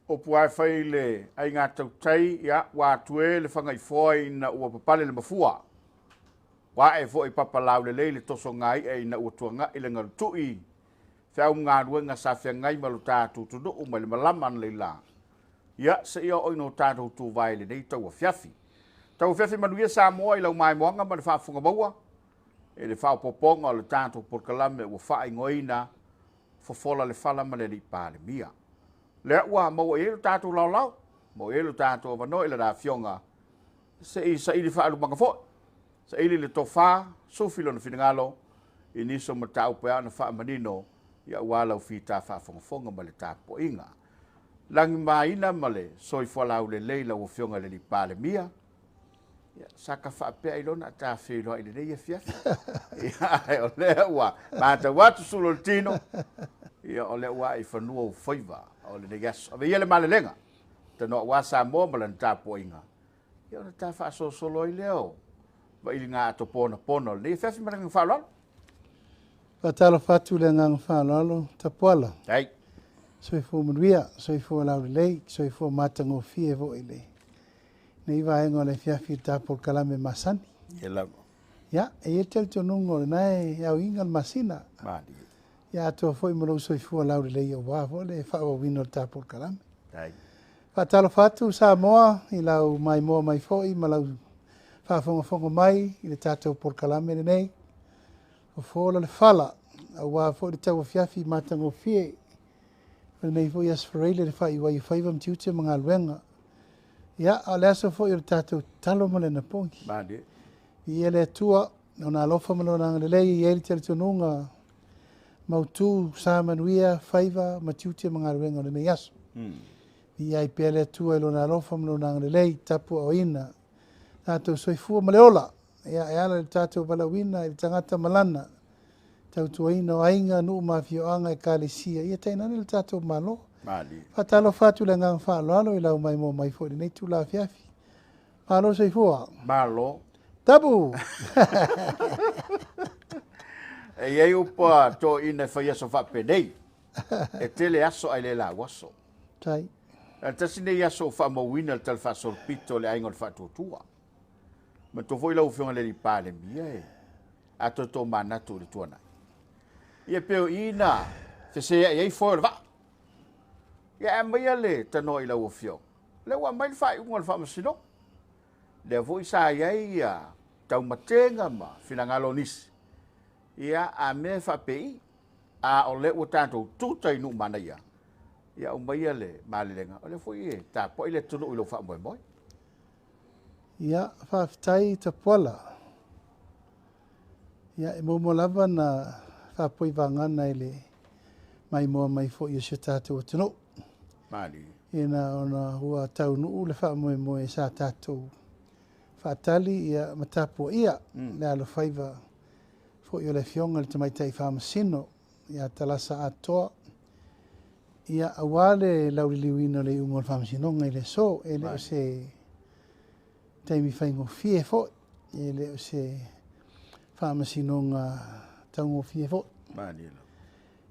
Upu lava e fai i le aiga tautai, ia, ua atu e le fagaifoa ina ua papale le mafua. Ua ae foi papa laulelei le tosoga i'a ina ua tuanai le galutu'i feau ma galuega sa feagai ma lo tatou atunuu mai le malama analeila, ia, seia oo ina o tatou tuvae i lenei tauafiafi. Tauafiafi manuia Samoa i lau maimoaga ma le faafofoga maua i le faaopoopoga o le tatou polokalame ua faaigoaina Fofola le Fala ma le Alii Palemia. Lea ua maua i ai lo tatou laolao, maua i ai lo tatou avanoa i lana Afioga se i saili faalumaga foi, saili le tofa, sufi lona finagalo i nisi o mataupu e ao ona faamanino aua lau fita faafogafoga ma le tapuaiga. Lagimaina ma le soifua laulelei lau Afioga i le Alii Palemia. Ia, sa ka faapea ailoga a ta feiloai i lenei afiafi. Ia, ae o lea ua matau atu sulu o le tino, ia, o lea ua ae i fanua ou faiva o lenei aso. Ave ia le malelega, tanoa aua Samoa ma lana tapuaiga, ia ona ta faasolosolo ai lea o vailiga ato ponapona o lenei afiafi ma le agaga faaaloalo. Faatalofa atu i le agaga faaaloalo, Tapuala. Ai. Soifua manuia, soifua laulelei, soifua matagofie foi i lenei vaega o le afiafi i le tatou polokalame masani. Ia lava. Ia, e i ai le talitonuga o lena e aoina le masina. Malie. Ia atoa foi ma lou soifua laulelei aua foi le faaauauina o le tatou polokalame. Ai. Faatalofa atu Samoa i lau maimoa mai foi ma lau faafogafoga mai i le tatou polokalame lenei. Fofola le fala, aua foi le tauafiafi matagofie o lenei foi Aso Faraile le faaiu ai o faiva ma tiute ma galuega. Ia, a o le aso foi o le tatou tatalo ma le anapogi. Malie. Viia le Atua, Lona alofa ma Lona agalelei e i ai le talitonuga mautu sa manuia faiva ma tiute ma galuega o lenei aso. Viia ai pea le Atua i Lona alofa ma Lona agalelei, tapuaaoina tatou soifua ma le ola, ia, e ala i le tatou valaauina i le tagata ma lana tautuaina o aiga, nuu ma afioaga, ekalesia, ia tainane le tatou Malo. Malie. Faatalofa atu i le agaga faaaloalo i lau maimoa mai foi i lenei itula afiafi. Malo soifua. Malo. Tapu! E i ai upu a toeaiina e fai aso faapenei, e tele aso ae le lauaso. Tai. O le tasi lenei aso ua faamauina le tala faasolopito o le Aiga o le Faatuatua. Manatua foi lau Afioga i le Alii Palemia e a toe tomanatu i le tuanai. Ia pei o i na feseai ai foe o le vaa. Ia e aumaia le tanoa i lau Afioga. Lea ua aumai le faaiuga o le Faamasinoga. Lea foi sa i ai ia taumatega ma finagalo o nisi. Ia a mea e faapei, a o lea ua tatou tuta i nuu manaia, ia aumaia le malelega, o lea foi e tapuai le atunuu i lou faamoemoe. Ia, faafetai Tapuala. Ia, e muamua lava ona faapoi vagana i le maimoa mai foi o si o tatou atunuu. Malie. Ina ona ua taunuu le faamoemoe sa tatou faatali ia ma tapuaia le alofaiva foi o le Afioga i le Tamaitai Faamasino ia Talasa Atoa, ia aua le lauliliuina o le iuga o le Faamasinoga i le aso. E le o se taimi faigofie foi, e le o se faamasinoga taugofie foi. Malie.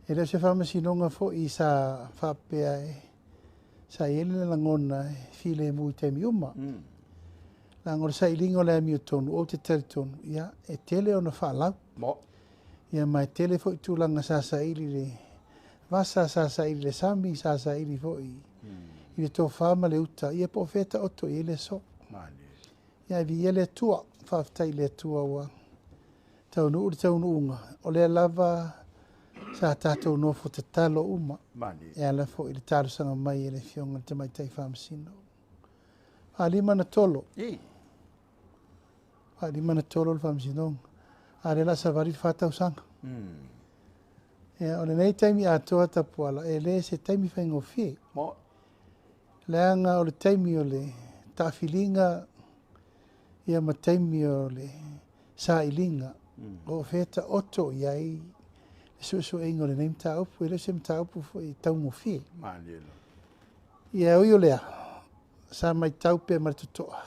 E le o se faamasinoga foi sa faapea e sa i ai le lagona e filemu i taimi uma. Leaga o le sailiga o le amiotonu, ou te talitonu, ia, e tele ona faalau. Mo. Ia, ma e tele foi tulaga sa saili le vasa, sa saili le sami, sa saili foi i le tofa ma le uta, ia po o fea taoto i ai le aso. Malie. Ia, e viia le Atua, faafetai i le Atua ua taunuu le taunuuga, o lea lava sa tatou nofo tatalo uma. Malie. E ala foi i le talosaga mai e le Afioga i le Tamaitai Faamasino. 5 na tolo. I. 5 na tolo le Faamasinoga. A lea la savali le 4 tausaga. Ia, o lenei taimi atoa Tapuala, e le se taimi faigofie. Mo. Leaga o le taimi o le taafiliga, ia ma taimi o le sailiga, o fea taoto i ai le suesueina o lenei mataupu, e le o se mataupu foi taugofie. Malie. Ia, ui o lea, sa matau pea ma le totoa.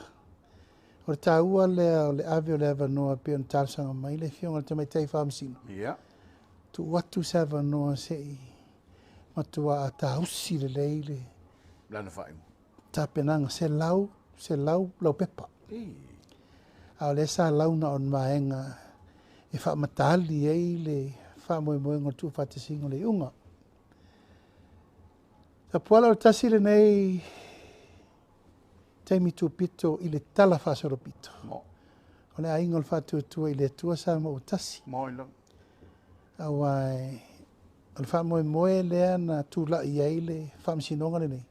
O le taua lea o le ave o le avanoa pei ona talosaga mai le Afioga i le Tamaitai Faamasino. Ia. Tuu atu se avanoa se i matua tausi lelei le Lana faaiuga. Tapenaga 100, 100 laupepa. A o lea sa lau na o ni vaega e faamataali ai le faamoemoega o le tuufaatasiga o le iuga. Tapuala o le tasi lenei taimi tupito i le tala faasolopito. O le aiga o le Faatuatua i le Atua Samoa ua tasi. Aua o le faamoemoe lea na tulai ai le faamasinoga lenei,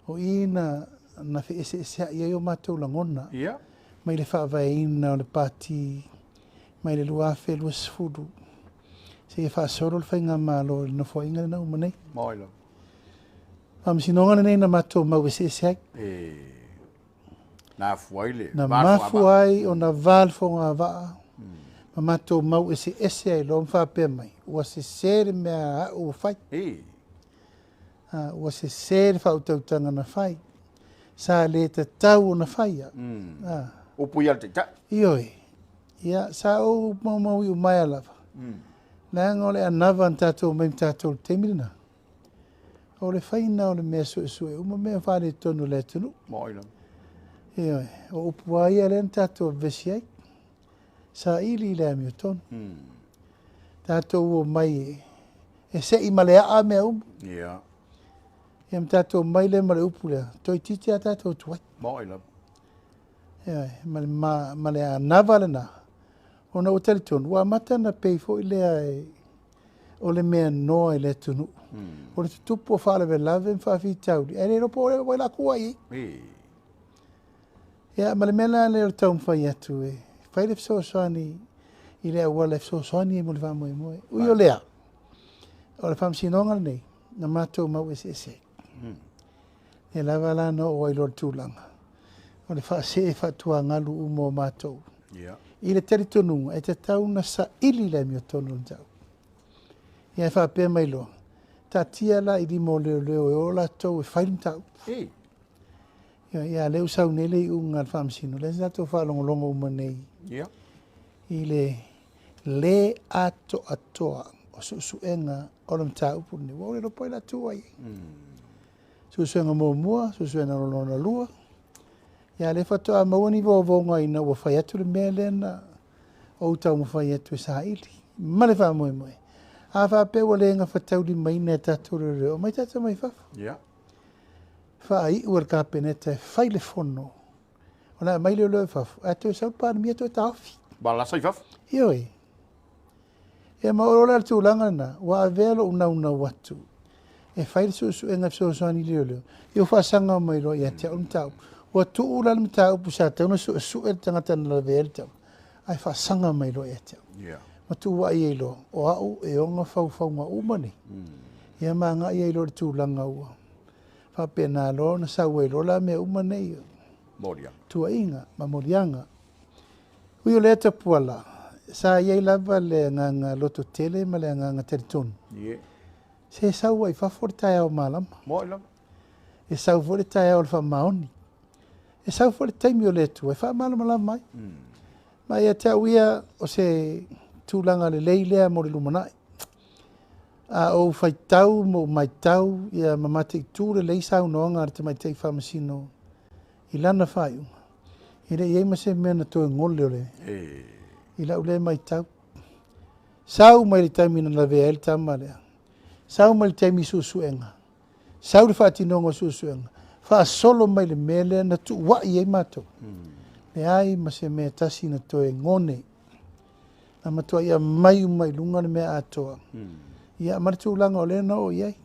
o i na na feeseeseai ai o matou lagona mai le faavaeina o le Pati mai le 2020 seia faasolo le faigamalo i le nofoaiga lena uma nei. Faamasinoga lenei na matou mau eseese ai. Na afua ai le Na mafua ai ona va le fogavaa ma matou mau eseese ai loa ma faapea mai, ua sese le mea a au ua fai. Ua sese le faautautaga na fai. Sa le tatau ona faia. Upu ia a le Taitai. Ioe. Ia, sa ou maumau iumaea lava. Leaga o le anava na tatou omai ma tatou i le taimi lena. O le faiga o le mea suesue uma mea faaletonu o le atunuu. Moi lava. Ioe, o upu lava ia lea na tatou vevesi ai. Saili i le amiotonu. Tatou omai e sei ma le aa mea uma. Ia ma tatou omai lea ma le upu lea, toeitiiti lava tatou tuai. Moi lava. Ioe, ma le, ma, ma le anava lena, ona ua talitonu, ua amata ona pei foi lea e, o le mea noa i le atunuu. O le tutupu o faalavelave ma faafitauli, ae le iloa po o ai la tua i ai. Ia, ma le mea la lea o le taumafai atu e fai le fesoasoani i le auala e fesoasoani ai mo le faamoemoe. Ui o lea, o le faamasinoga lenei, na matou mau eseese ai. Lea lava la na oo ai loa i le tulaga o le faasee faatuagalu uma o matou. I le talitonuga e tatau ona saili le amiotonu o le mataupu. Ia e faapea mai loa, taatia la i lima o leoleo e o latou e fai le mataupu. Ia, ia lea ua sau nei le iuga a le faamasino, lea sa tatou faalogologo uma nei i le le atoatoa o suesuega o le mataupu lenei. Ua ou le iloa po o ai la tua i ai. Suesuega muamua, suesuega lona lua. Ia lea faatoa maua ni vovoga ina ua fai atu le mea lea na ou taumafai atu e saili ma le faamoemoe. A faapea ua le gafataulimaina e tatou leoleo, omai tatou mai fafo. Faaiu e le Kapeneta e fai le fono. O le a aumai leoleo i fafo, ae toe sau le Palemia toe taofi. Ua lasa i fafo. Ioe. Ia ma o le tulaga lena, ua avea lou naunau atu e fai le suesuega e fesoasoani i leoleo, ia ua faasaga mai loa ia te au le mataupu. Ua tuu la le mataupu sa tatau ona suesue le tagata na lavea ai le tau, ae faasaga mai loa ia te au. Ma tuuai ai loa, o au e ona faufauga uma nei. Ia ma agai ai loa i le tulaga ua faapena loa ona sau ai loa la mea uma nei. Moliaga. Tuuaiga ma moliaga. Ui o lea Tapuala, sa i ai lava le agaga lototele ma le agaga talitonu. Se sau ai i fafo le taeao malama. Moi lava. E sau foi le taeao o le faamaoni. E sau foi le taimi o le Atua e faamalamalama ai. Ma ia te au ia o se tulaga lelei lea mo le lumanai. A ou faitau ma ou matau ia ma mataitu lelei saunoaga a le Tamaitai Faamasino i lana faaiuga, e le i i ai ma se mea na toe gole o le i lau lea matau. Sau mai le taimi na lavea ai le tama lea, sau mai le taimi i suesuega, sau le faatinoga o suesuega, faasolo mai le mea lea na tuuai ai matou. Leai ma se mea tasi na toe gone. Na matuai aumai uma i luga le mea atoa. Ia ma le tulaga o lea na oo i ai.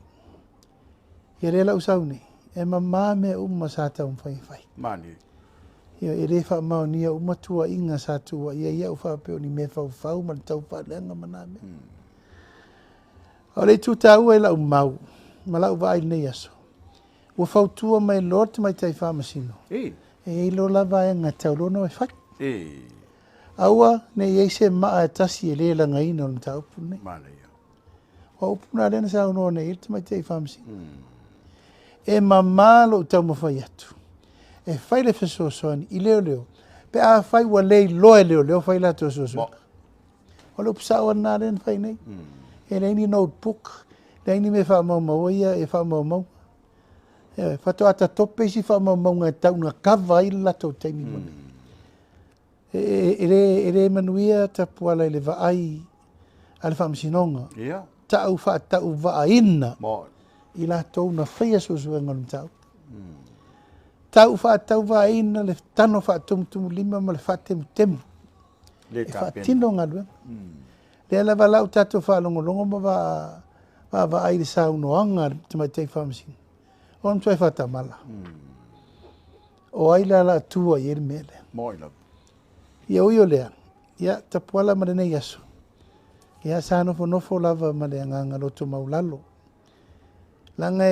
Ia lea la ua sau nei, e mama mea uma sa taumafai e fai. Mani. Ia, e le faamaonia uma tuuaiga sa tuuaia ai au faapea o ni mea faufau ma le taufaaleaga ma na mea. O le itu taua i lau mau ma lau vaai i lenei aso, ua fautua mai loa le Tamaitai Faamasino, e i ai loa la vaega e tatau loa ona e fai. Aua ne i i ai se maa e tasi e le lagaina o le mataupu lenei. O upu na lea na saunoa nei i ai le Tamaitai Faamasino. E mama lou taumafai atu e fai le fesoasoani i leoleo, pe afai ua le iloa e leoleo fai latou suesuega. O le upu sao lena lea na fai nei. E leai ni notebook, leai ni mea faamaumaua ia e faamaumau. Ioe, faatoa tatope isi faamaumauga e tau ina kava ai le latou taimi mo nei. E le manuia Tapuala i le vaai a le Faamasinoga. Tau faatauvaaina i latou na faia suesuega o le mataupu. Tau faatauvaaina le tano faatumutumulima ma le faatemutemu e faatino galuega. Lea lava la ua tatou faalogologo ma vaavaai i le saunoaga a le Tamaitai Faamasino, o le matuai faatamala. O ai la o le a tua i ai le mea lea? Ia ui o lea, ia Tapuala ma lenei aso, ia sa nofonofo lava ma le agaga loto maulalo. Leaga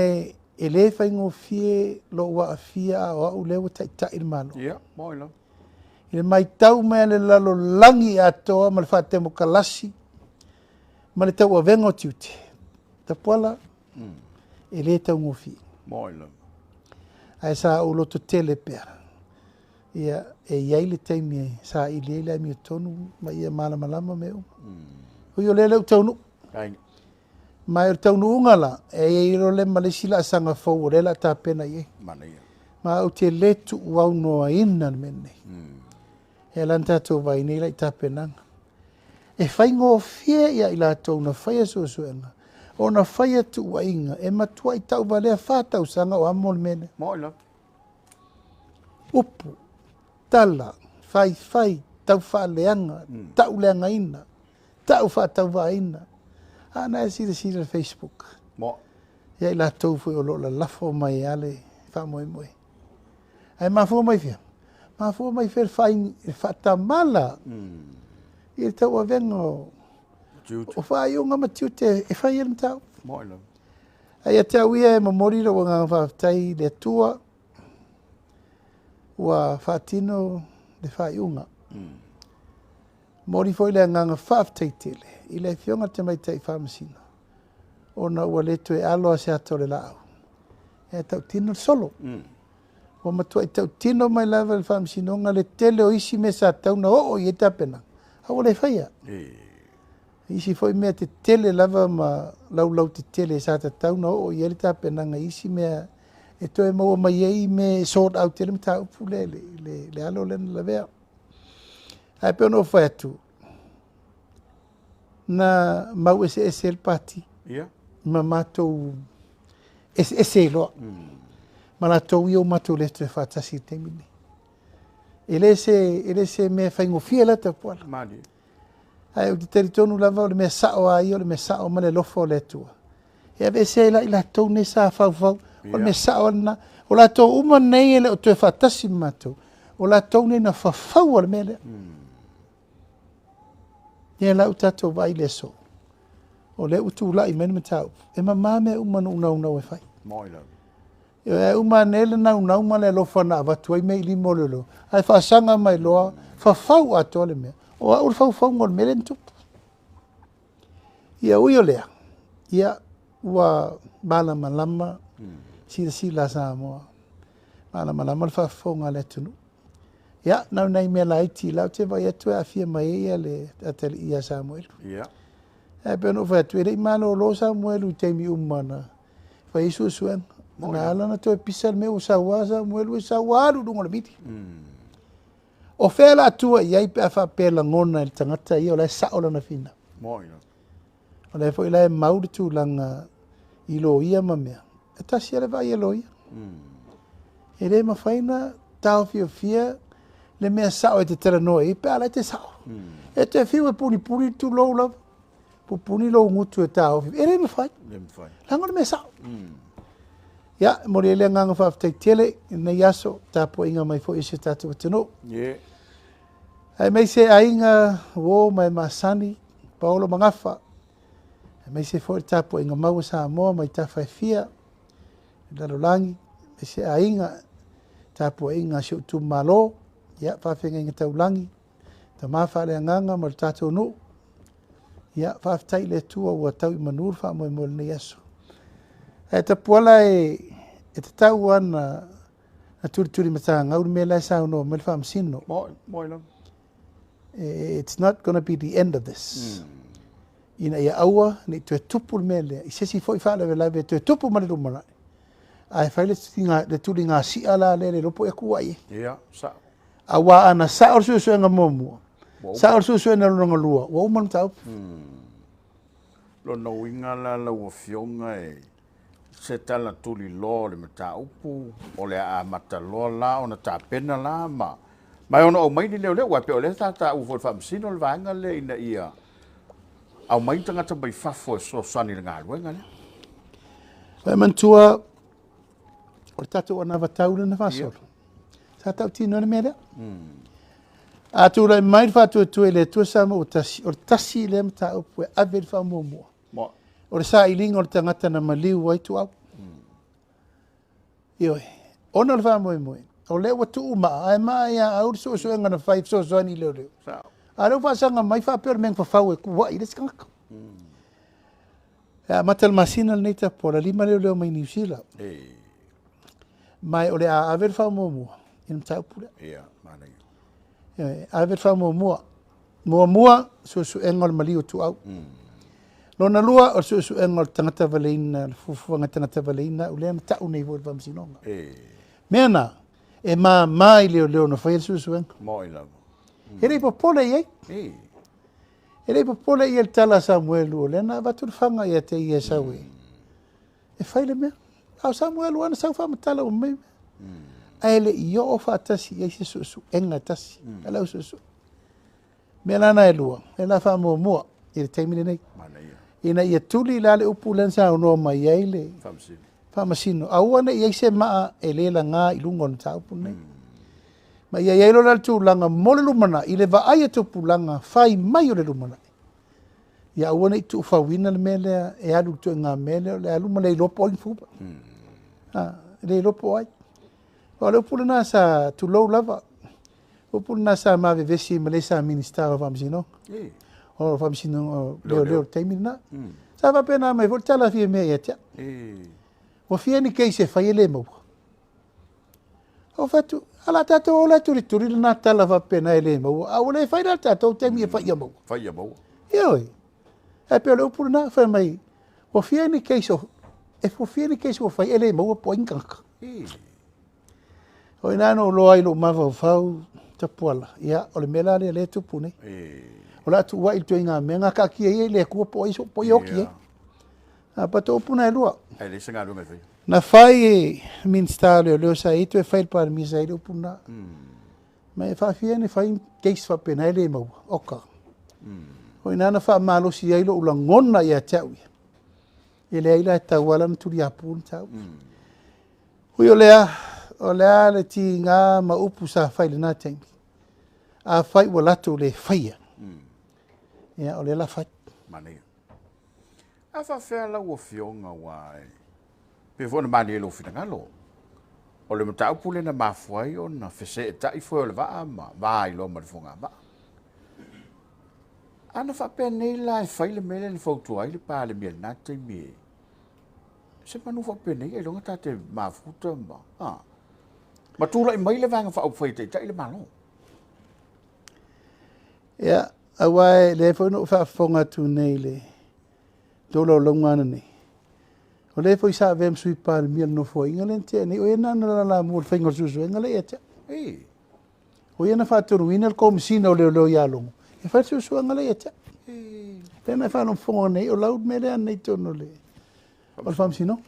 e le faigofie lou aafia a o au lea ua taitai le Malo. I le matau mai a le lalolagi atoa ma le faatemokalasi ma le tauavega o tiute, Tapuala, e le taugofie. Ae sa ou lototele pea, ia, e i ai le taimi e saili ai le amiotonu ma ia malamalama mea uma. Ui o lea lea ua taunuu. Ma o le taunuuga la, e i ai loa lea ma le isi laasaga fou o lea o le a tapena i ai. Ma ou te le tuuaunoaina le mea lenei. E ala ona tatou vaai nei la i tapenaga. E faigofie ia i latou na faia suesuega, ona faia tuuaiga e matuai tauvalea 4 tausaga o amo le mea lea. Upu, tala, faifai, taufaaleaga, tauleagaina, tau faatauvaaina. A na e silasila i le Facebook. Ia i latou foi o lo o lalafo mai lava le faamoemoe. Ae mafua mai fea? Mafua mai fea le faatamala i le tauavega o faaiuga ma tiute e fai ai le mataupu. Ae ia te au ia e momoli lou agaga faafetai i le Atua ua faatino le faaiuga. Momoli foi le agaga faafetai tele i le Afioga i le Tamaitai Faamasino ona ua le toe alo lava se ata o le laau e tautino le solo. Ua matuai tautino mai lava i le Faamasinoga le tele o isi mea sa tatau ona oo i ai tapenaga, a ua le faia. Isi foi mea tetele lava ma laulau tetele sa tatau ona oo i ai le tapenaga i isi mea e toe maua mai ai mea e sort out ai le mataupu lea i le alo lea na lavea. Ae pei ona ou fai atu, na mau eseese le pati ma matou eseese ai loa. Ma latou ia ua matou le toe faatasi i le taimi lenei. E le se mea faigofie la Tapuala. Ae ou te talitonu lava o le mea sao lava ia, o le mea sao ma le alofa o le Atua. E aveese ai la i latou nei sa faufau, o le mea sao lena. O latou uma nei e le o toe faatasi ma matou, o latou nei na fafaua le mea lea. Ia la ua tatou vaai i le aso, o lea ua tulai mai le mataupu, e mama mea uma na ou naunau e fai. E uma ane le naunau ma le alofa na avatu ai mea i lima o leoleo, ae faasaga mai loa, fafau atoa le mea. O au le faufauga o le mea lea na tupu. Ia ui o lea, ia ua malamalama silasila a Samoa, malamalama le faafofoga a le atunuu. Ia, na o nai mea laiti la ou te vaai atu e aafia mai ai le atalii ia Samuelu. Ae pei ona ou fai atu, e le i malolo Samuelu i taimi uma na fai ai suesuega. Na ala ona toe pisa le mea ua saua Samuelu e saua alu i luga o le mili. O fea la tua i ai pe a faapea lagona e le tagata ia o la e sao lana finau. O lea foi la e mau le tulaga i loia ma mea. E tasi lava le vaai a loia. E le mafai ona taofiofia le mea sao e te talanoa i ai pe a la e te sao. E te fiu e punipuni le tulou lava. Pupuni lou gutu e taofi. E le mafai. Leaga o le mea sao. Ia, e momoli ai le agaga faafetai tele i lenei aso, tapuaiga mai foi i si o tatou atunuu. Aemaise aiga, uo ma e masani, paolo ma gafa. Aemaise foi le tapuaiga mau a Samoa mai tafa e fia, i lalolagi, aemaise aiga, tapuaiga a si ou itumalo, ia, faafeagaiga taulagi, tama faaleagaga ma le tatou nuu. Ia, faafetai i le Atua ua tau i manu le faamoemoe o lenei aso. Ae Tapuala e tatau lava na tulituli matagau le mea la e saunoa mai le Faamasino. It's not gonna be the end of this. Ina ia aua ne i toe tupu le mea lea. I se isi foi faalavelave e toe tupu ma le lumanai. Ae fai le tuligasia la lea e le iloa po o i atu ai. Ia, sa'o. Aua ana sa'o le suesuega muamua, sa'o le suesuega lona lua, ua uma le mataupu. Lona uiga la lau Afioga e se tala tuliloa o le mataupu, o le a amata loa la ona tapena la ma e ono aumai ni leoleo, aua e pei o lea sa taua foi e le Faamasino le vaega lea ina ia aumai ni tagata mai fafo e fesoasoani i le galuega lea. Ua e manatua o le tatou anavatau lea na faasolo, sa tautino ai le mea lea. A tulai mai le faatuatua i le Atua Samoa ua tasi, o le tasi lea mataupu e ave i le faamuamua. O le sailiga o le tagata na maliu ai Tuau. Ioe, ona o le faamoemoe, o lea ua tuu maa, ae maa ia au le suesuega na fai e fesoasoani i leoleo. A o lea ua faasaga mai faapea o le mea na fafau e kuai i le isi tagata. E amata le masina lenei Tapuala, 5 leoleo mai Niu Sila. Ma o le a ave le faamuamua i le mataupu lea. Ia, manaia. Ioe, ave le faamuamua. Muamua, suesuega o le maliu o Tuau. Lona lua, o le suesuega o le tagata valeina, le fuafuaga tagata valeina, au lea na tau nei foi i le Faamasinoga. Mea na, e mama i leoleo na faia le suesuega. Moi lava. E le i popole i ai. E le i popole i ai le tala a Samuelu, o lea na avatu le faga ia te ia e sau e fai le mea. A o Samuelu lava na sau faamatala uma mai mea. Ae le i oo faatasi i ai se suesuega e tasi. A le au suesue. Mea la na e lua, e la faamuamua i le taimi lenei. Ina ia tuli la le upu lea na saunoa mai ai le Faamasino. Aua ne i ai se maa e le laga i luga o le mataupu lenei. Ma ia i ai loa la le tulaga mo le lumanai, i le vaai a tupulaga fai mai o le lumanai. Ia aua ne i tuufauina le mea lea e alu i le ituaiga mea lea, o le alu ma le iloa po o ai ni fupa. Le iloa po o ai. O le upu lena sa tulou lava. Upu lena sa mavevesi ma le sa Minista o Faamasinoga. O Faamasinoga o leoleo le taimi lena. Sa faapena mai foi le tala fia mea ia te au. Ua fia ni case e fai e le maua. O fatu, ala tātou ola e tulituli lena tala faapena e le maua. A ua le fai la tātou taimi e fai ia maua. Fai ia maua. Ioe. E pei o le upu lena, fai mai, ua fia ni case o, e ua fia ni case ua fai e le maua po o ai ni tagata. O ina no loa i lou mafaufau Tapuala, ia, o le mea la lea lea e tupu nei. O le a tuuai i le ituaiga mea, ngā taatia ia i le Atua po o ai po o ai e oti ai. A pa to upu na e lua. Ae leai se galuega e faia. Na fai e Minista o Leoleo sa i toe fai le Palemia sa i le upu lena. Ma e faafia ni fai case faapena e le maua. Oka. O ina na faamalosi ai lou lagona ia te au ia. E leai la e tau ala na tuliapu le mataupu. Ui o lea, o lea le tiga ma upu sa fai lena taimi. A fai ua latou le faia. Ia, o lea la fai. Manaia. A faafefea lau Afioga ua e pei foi ona malie i lou finagalo. O le mataupu lea na mafua ai ona feseetai foe o le vaa ma va ai loa ma le fogavaa. Ana faapea nei la e fai le mea lea na fautua ai le Palemia i lena taimi e se manu faapenei ailoga ta te mafuta ma ma tulai mai le vaega faaupufai e taitai le Malo. Ia, aua e lea foi na ou faafofoga atu nei i le tolaulauga ana nei. O lea foi sa avea ma Sui Palemia le nofoaiga lea na tea nei, o ia na na lalalamua i le faiga o le suesuega lea ia te au. O ia na faatonuina le Komesina o Leoleo ia Logo, e fai le suesuega lea ia te au. Lea na e faalogologo nei, o lau mea lea nei tonu o le Faamasinoga.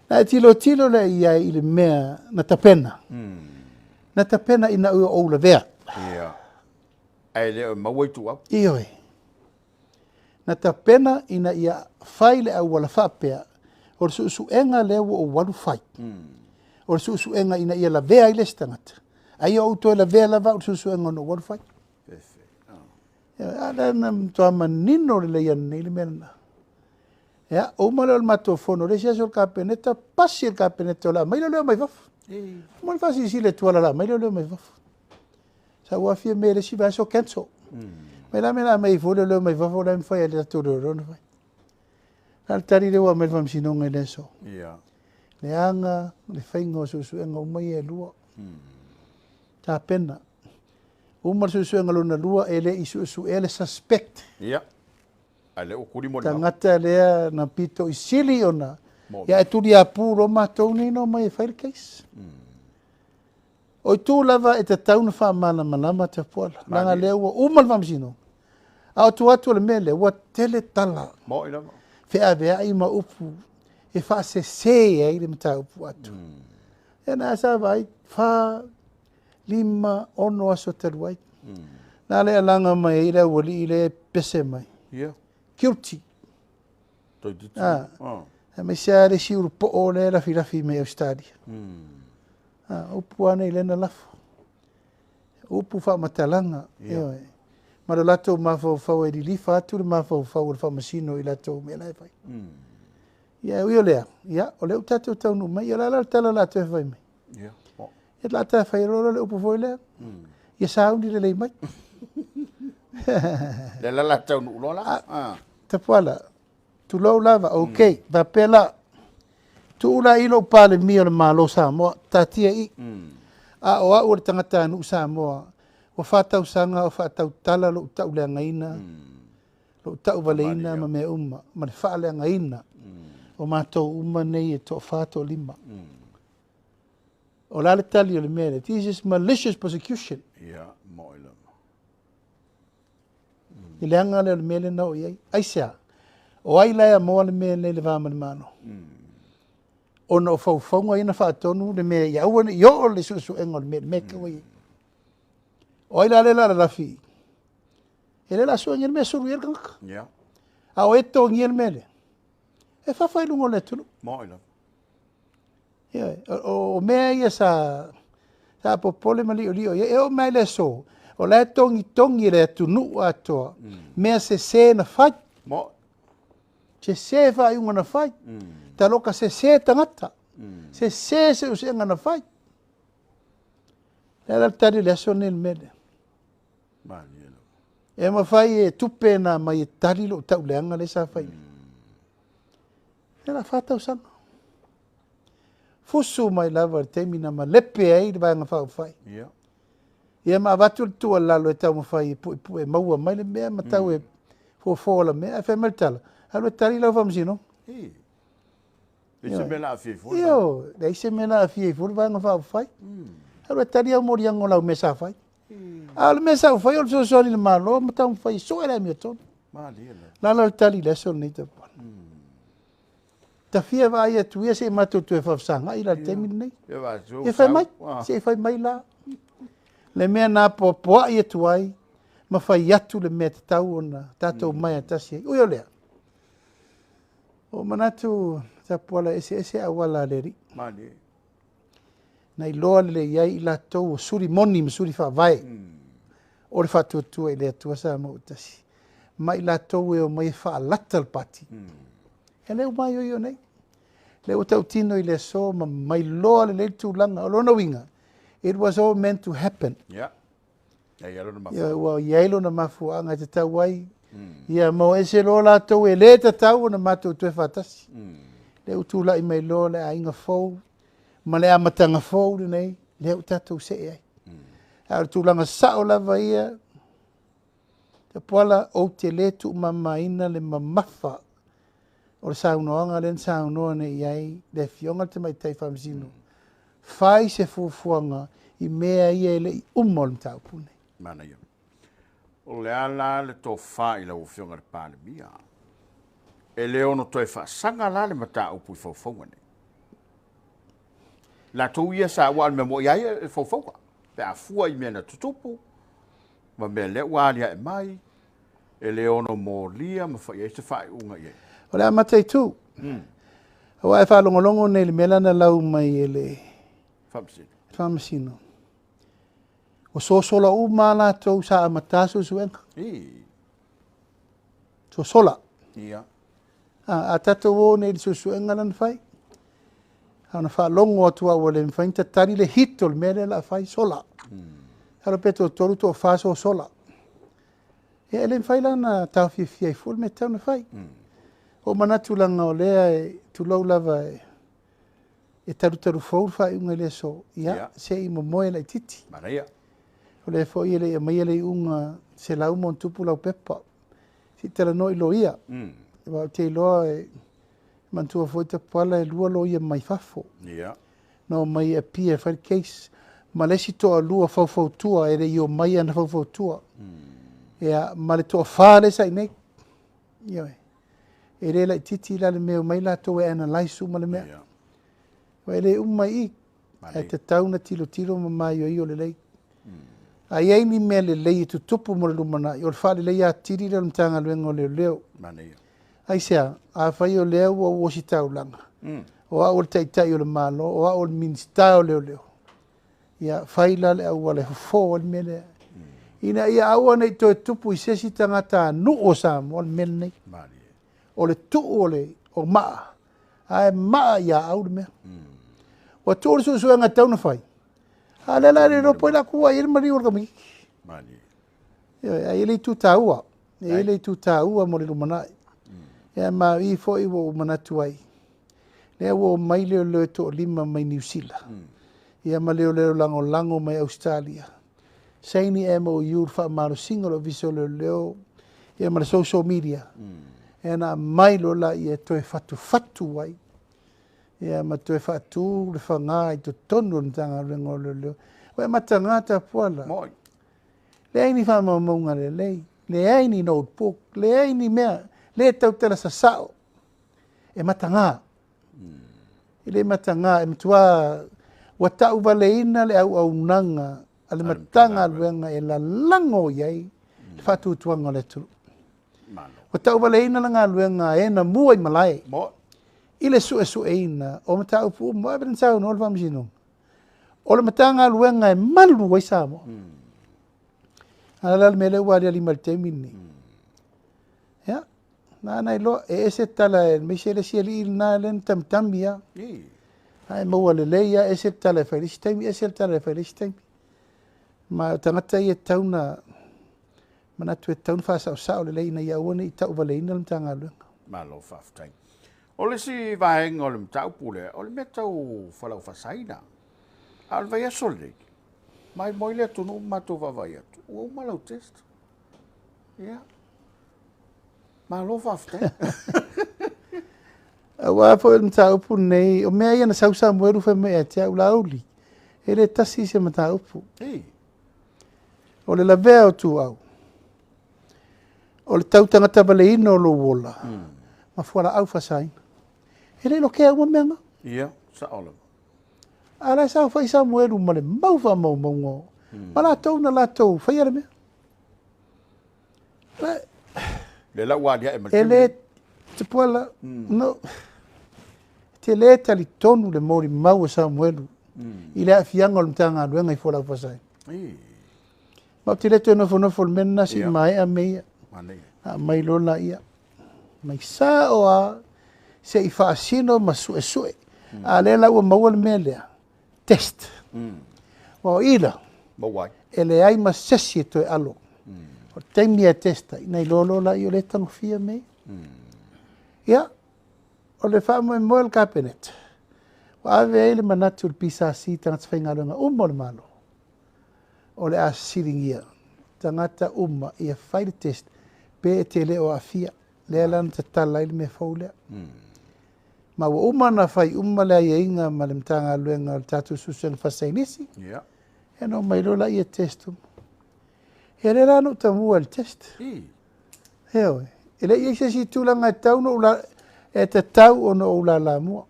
Na e tilotilo lea i ai i le mea na tapena. Na tapena ina ua ou lavea. Ia. Ae le o maua i tuau. Ioe. Na tapena ina ia fai le auala faapea, o le suesuega lea ua ou alu fai. O le suesuega ina ia lavea ai le isi tagata. Ai o ou toe lavea lava au le suesuega na ou alu fai. Ia, a lea na matua manino lelei ananei le mea lena. Ia, uma lea o le matou fono, le isi aso o le Kapeneta, pasi le Kapeneta o le a mai leoleo mai fafo. Uma le faasilasila e Tuala o le a mai leoleo mai fafo. Sa ua afia mea i le isi vaiaso cancel. Mai la mea la mai foi leoleo mai fafo la e mafai e le tatou leoleo na fai. La le tali lea ua aumai le Faamasinoga i le aso. Leaga le faiga o suesuega uma ia e lua. Tapena. Uma le suesuega lona lua e le i suesuea le suspect. Ia. Ae lea ua tuli mo le Tagata lea na pito i sili ona Ia ae tuliapu loa matou nei na omai e fai le case. O itu lava e tatau ona faamalamalama Tapuala, leaga o lea ua uma le faamasinoga, a o tua atu o le mea lea, ua tele tala feaveai ma upu e faasese ai le mataupu atoa. Ia na sa vaai, 4, 5, 6 aso talu ai. Na le alaga mai ai le aualii lea e pese mai. Guilty. Aemaise lava le isi ulupoo lea e lafilafi mai Ausetalia. Upu lava nei lea na lafo. Upu faamatalaga. Ioe. Ma lo latou mafaufau e lilifa atu le mafaufau o le faamasino i latou mea la e fai. Ia e ui o lea, ia, o lea ua tatou taunuu mai, ia o le a la le tala o le a toe fai mai? Ia o le a ta fai loa le upu foi lea, ia sauni lelei mai. Lea la la taunuu loa la. Tapuala, tulou lava, ok, faapea la, tuu la i lou Palemia o le Malo o Samoa, taatia i i. A o au o le tagatanuu Samoa, ua 4 tausaga o faatautala lou tauleagaina, lou tauvaleina ma mea uma, ma le faaleagaina o matou uma nei e toa-4, toa-5. O le a le tali o le mea lea? This is malicious prosecution. Ia, moi lava. I le aga lea o le mea lea na oo i ai. Aisea? O ai la e amoa le mea lea i le va ma le Malo? Ona o faufauga ia na faatonu le mea ia aua ne i oo le suesuega o le mea, le mea e tau ai. O ai la le la lalafi? E le la suegia le mea sulu i ai le tagata. A o e totogia le mea lea, e fafa i luga o le atunuu. Moi lava. Ia, o mea ia sa popole ma liolio i ai. E oo mai le aso, o la e togitogi e le atunuu atoa, mea sese na fai. Sese faaiuga na fai. Taloka sese tagata. Sese seusega na fai. Le ala le tali o le aso nei le mea lea. E mafai e tupe na mai e tali lou tauleaga le sa fai. E la 4 tausaga. Fusu mai lava le taimi na malepe ai le vaega faaupufai. Ia ma avatu le tuualalo e taumafai e puepue e maua mai le mea ma tau e fofo la mea. Ae fai mai le tala, alu e tali lau faamasinoga. Leai se mea la aafia ai fua. Io, leai se mea la aafia ai fua le vaega faaupufai. Alu e tali au moliaga o lau mea sa fai. A o le mea sa fai o le fesoasoani i le Malo ma taumafai e sue le amiotonu. Lala le tali i le aso lenei Tapuala. Tafia vaai atu ia se i matou toe faafesagai la le taimi lenei. Ia fai mai, se i fai mai la. Le mea na apoapoai atu ai, ma fai atu le mea tatau ona tatou mai atasi ai. Ui o lea, o manatu Tapuala eseese auala a le Alii. Na iloa lelei ai i latou o suli moni ma suli faavae. O le faatuatua i le Atua Samoa ua tasi. Ma i latou e o mai e faalata le pati. E le ua maioio nei. Le ua tautino i le aso ma mailoa lelei le tulaga. O lona uiga, it was all meant to happen. Ia, ua i ai lona mafuaaga e tatau ai. Ia, ma o ese loa latou e le tatau ona matou toe faatasi. Le ua tulai mai loa le aiga fou, ma le amataga fou lenei, lea ua tatou see ai. A o le tulaga sao lava ia, Tapuala, ou te le tuumamaina le mamafa o le saunoaga lea na saunoa nei i ai le Afioga i le Tamaitai Faamasino. Fai se fuafuaga i mea ia e le i uma o le mataupu nei. Manaia. O le a la le tofa i lau Afioga i le Palemia. E le ono toe faasaga la le mataupu i faufauga nei. Latou ia sa ua al mea mo i ai e faufauga. Pe a fua i mea na tutupu, ma mea lea ua aliae mai, e le ono molia ma fai ai se faaiuga i ai. O le a mataitu. Aua e faalogologo nei le mea la na lau mai e le Faamasino. Faamasino. O sosola uma latou sa amata suesuega. Sosola. A tatou o nei i le suesuega la na fai. A ona faalogo atu au ua le mafai ona tatali le hit o le mea lea la fai sola. Alo pe toatolu toafa sosola. Ia e le mafai la ona taofiofia ai fua le mea tatau ona fai. O manatu laga o lea e tulou lava e talutalu fou le faaiuga i le aso. Ia, se i momoe laitiiti. Manaia. O lea foi e le i aumaia le iuga 100 ma tupu lau pepa. Se i talanoa i loia. Aua ou te iloa e Manatua foi Tapuala e lua loia mai fafo. Ia. Na omai e Apia e fai le case. Ma le isi toalua faufautua e le i omai ana faufautua. Ia, ma le toafa lea sa i inei. Ioe. E le laitiiti la le mea e omai latou e analyse uma le mea. Ia. Aua e le uma i i. Ae tatau ona tilotilo ma maioio lelei. A i ai ni mea lelei e tutupu mo le lumanai, o le faaleleia atili lea o le Matagaluega o Leoleo. Aisea? Afai o lea ua ou ositaulaga, o au o le Taitai o le Malo, o au o le Minisita o Leoleo, ia fai la le auala e fofo ai le mea lea, ina ia aua ne i toe tupu i se isi tagatanuu o Samoa le mea lenei. O le tuu o le o maa, ae maa ia au le mea. Ua tuu le suesuega e tatau ona fai, a o lea la e le iloa po o ai la tua i ai le maliu o le tamaitiiti. Ioe, ae i ai le itu taua, e i ai le itu taua mo le lumanai. Ia ma o i foi ua ou manatu ai, lea ua omai leoleo e toalima mai Niu Sila, ia ma leoleo lagolago mai Ausetalia, saini MOU le faamalosiga o le Ofisa o Leoleo ia ma le social media, ia na aumai loa laia e toe fatufatu ai, ia ma toe faatu le faga i totonu o le Matagaluega o Leoleo. Ua e mataga Tapuala. Leai ni faamaumauga lelei, leai ni notebook, leai ni mea, le tautala sasao. E mataga. E le mataga, e matua ua tauvaleina le auaunaga a le Matagaluega e lalago i ai le faatuatuaga o le atunuu. Ua tauvaleina le galuega a e na mua i malae i le suesueina o mataupu uma. Ua ave saunoa le Faamasinoga. O le Matagaluega e malu ai Samoa. A la le mea lea ua aliali mai i le taimi lenei. Ia, na ana iloa, e ese tala aemaise le isi alii lena lea na tamitami lava. Ae maua lelei lava, ese le tala e fai i le isi taimi, ese le tala e fai i le isi taimi. Ma o tagata ia e tatau ona manatu e tatau ona faasaosao lelei ina ia aua ne i tauvaleina le Matagaluega. Malo faafetai. O le isi vaega o le mataupu lea, o le mea tau fualaau faasaina. A o le vaiaso lenei, maimoa le atunuu ma matou vaavaai atu, ua uma lau test. Ia. Malo faafetai. Aua foi o le mataupu lenei, o mea ia na sau Samuelu fai mai ia te au, Laauli, e le tasi se mataupu. O le lavea o tuau, o le tau tagata valeina o lou ola, ma fualaau faasaina. E le lokea uma mea na. Ia, sao lava. A la e saofai Samuelu ma le mau faamaumauga ma latou na latou faia le mea. Le la ua aliae ma le E le Tapuala, no, te le talitonu le molimau a Samuelu i le aafiaga o le Matagaluega i fualaau faasaina. Ma ou te le toe nofonofo i le mea lena se i maea mea ia. Aumai loa laia. Mai sao lava se i faasino ma suesue. A lea la ua maua le mea lea, test. Aua o i la, e leai ma se isi e toe alo. O le taimi e test ai, na iloa loa laia o lea e tagofia mea ia. Ia, o le faamoemoe o le Kapeneta, ua ave ai le manatu i le PSC i tagata faigaluega uma o le Malo, o le a siligia tagata uma ia fai le test pe e te le o aafia. Lea la na tatala ai le mea fou lea. Ma ua uma ona fai uma le aiaiga ma le Matagaluega o le tatou Suesuega Faasaienisi. Ia na omai loa laia test uma. Ia lea la na ou tamua i le test. Ioe. E le i i ai se isi tulaga e tatau ona ou la, e tatau ona ou lalamua.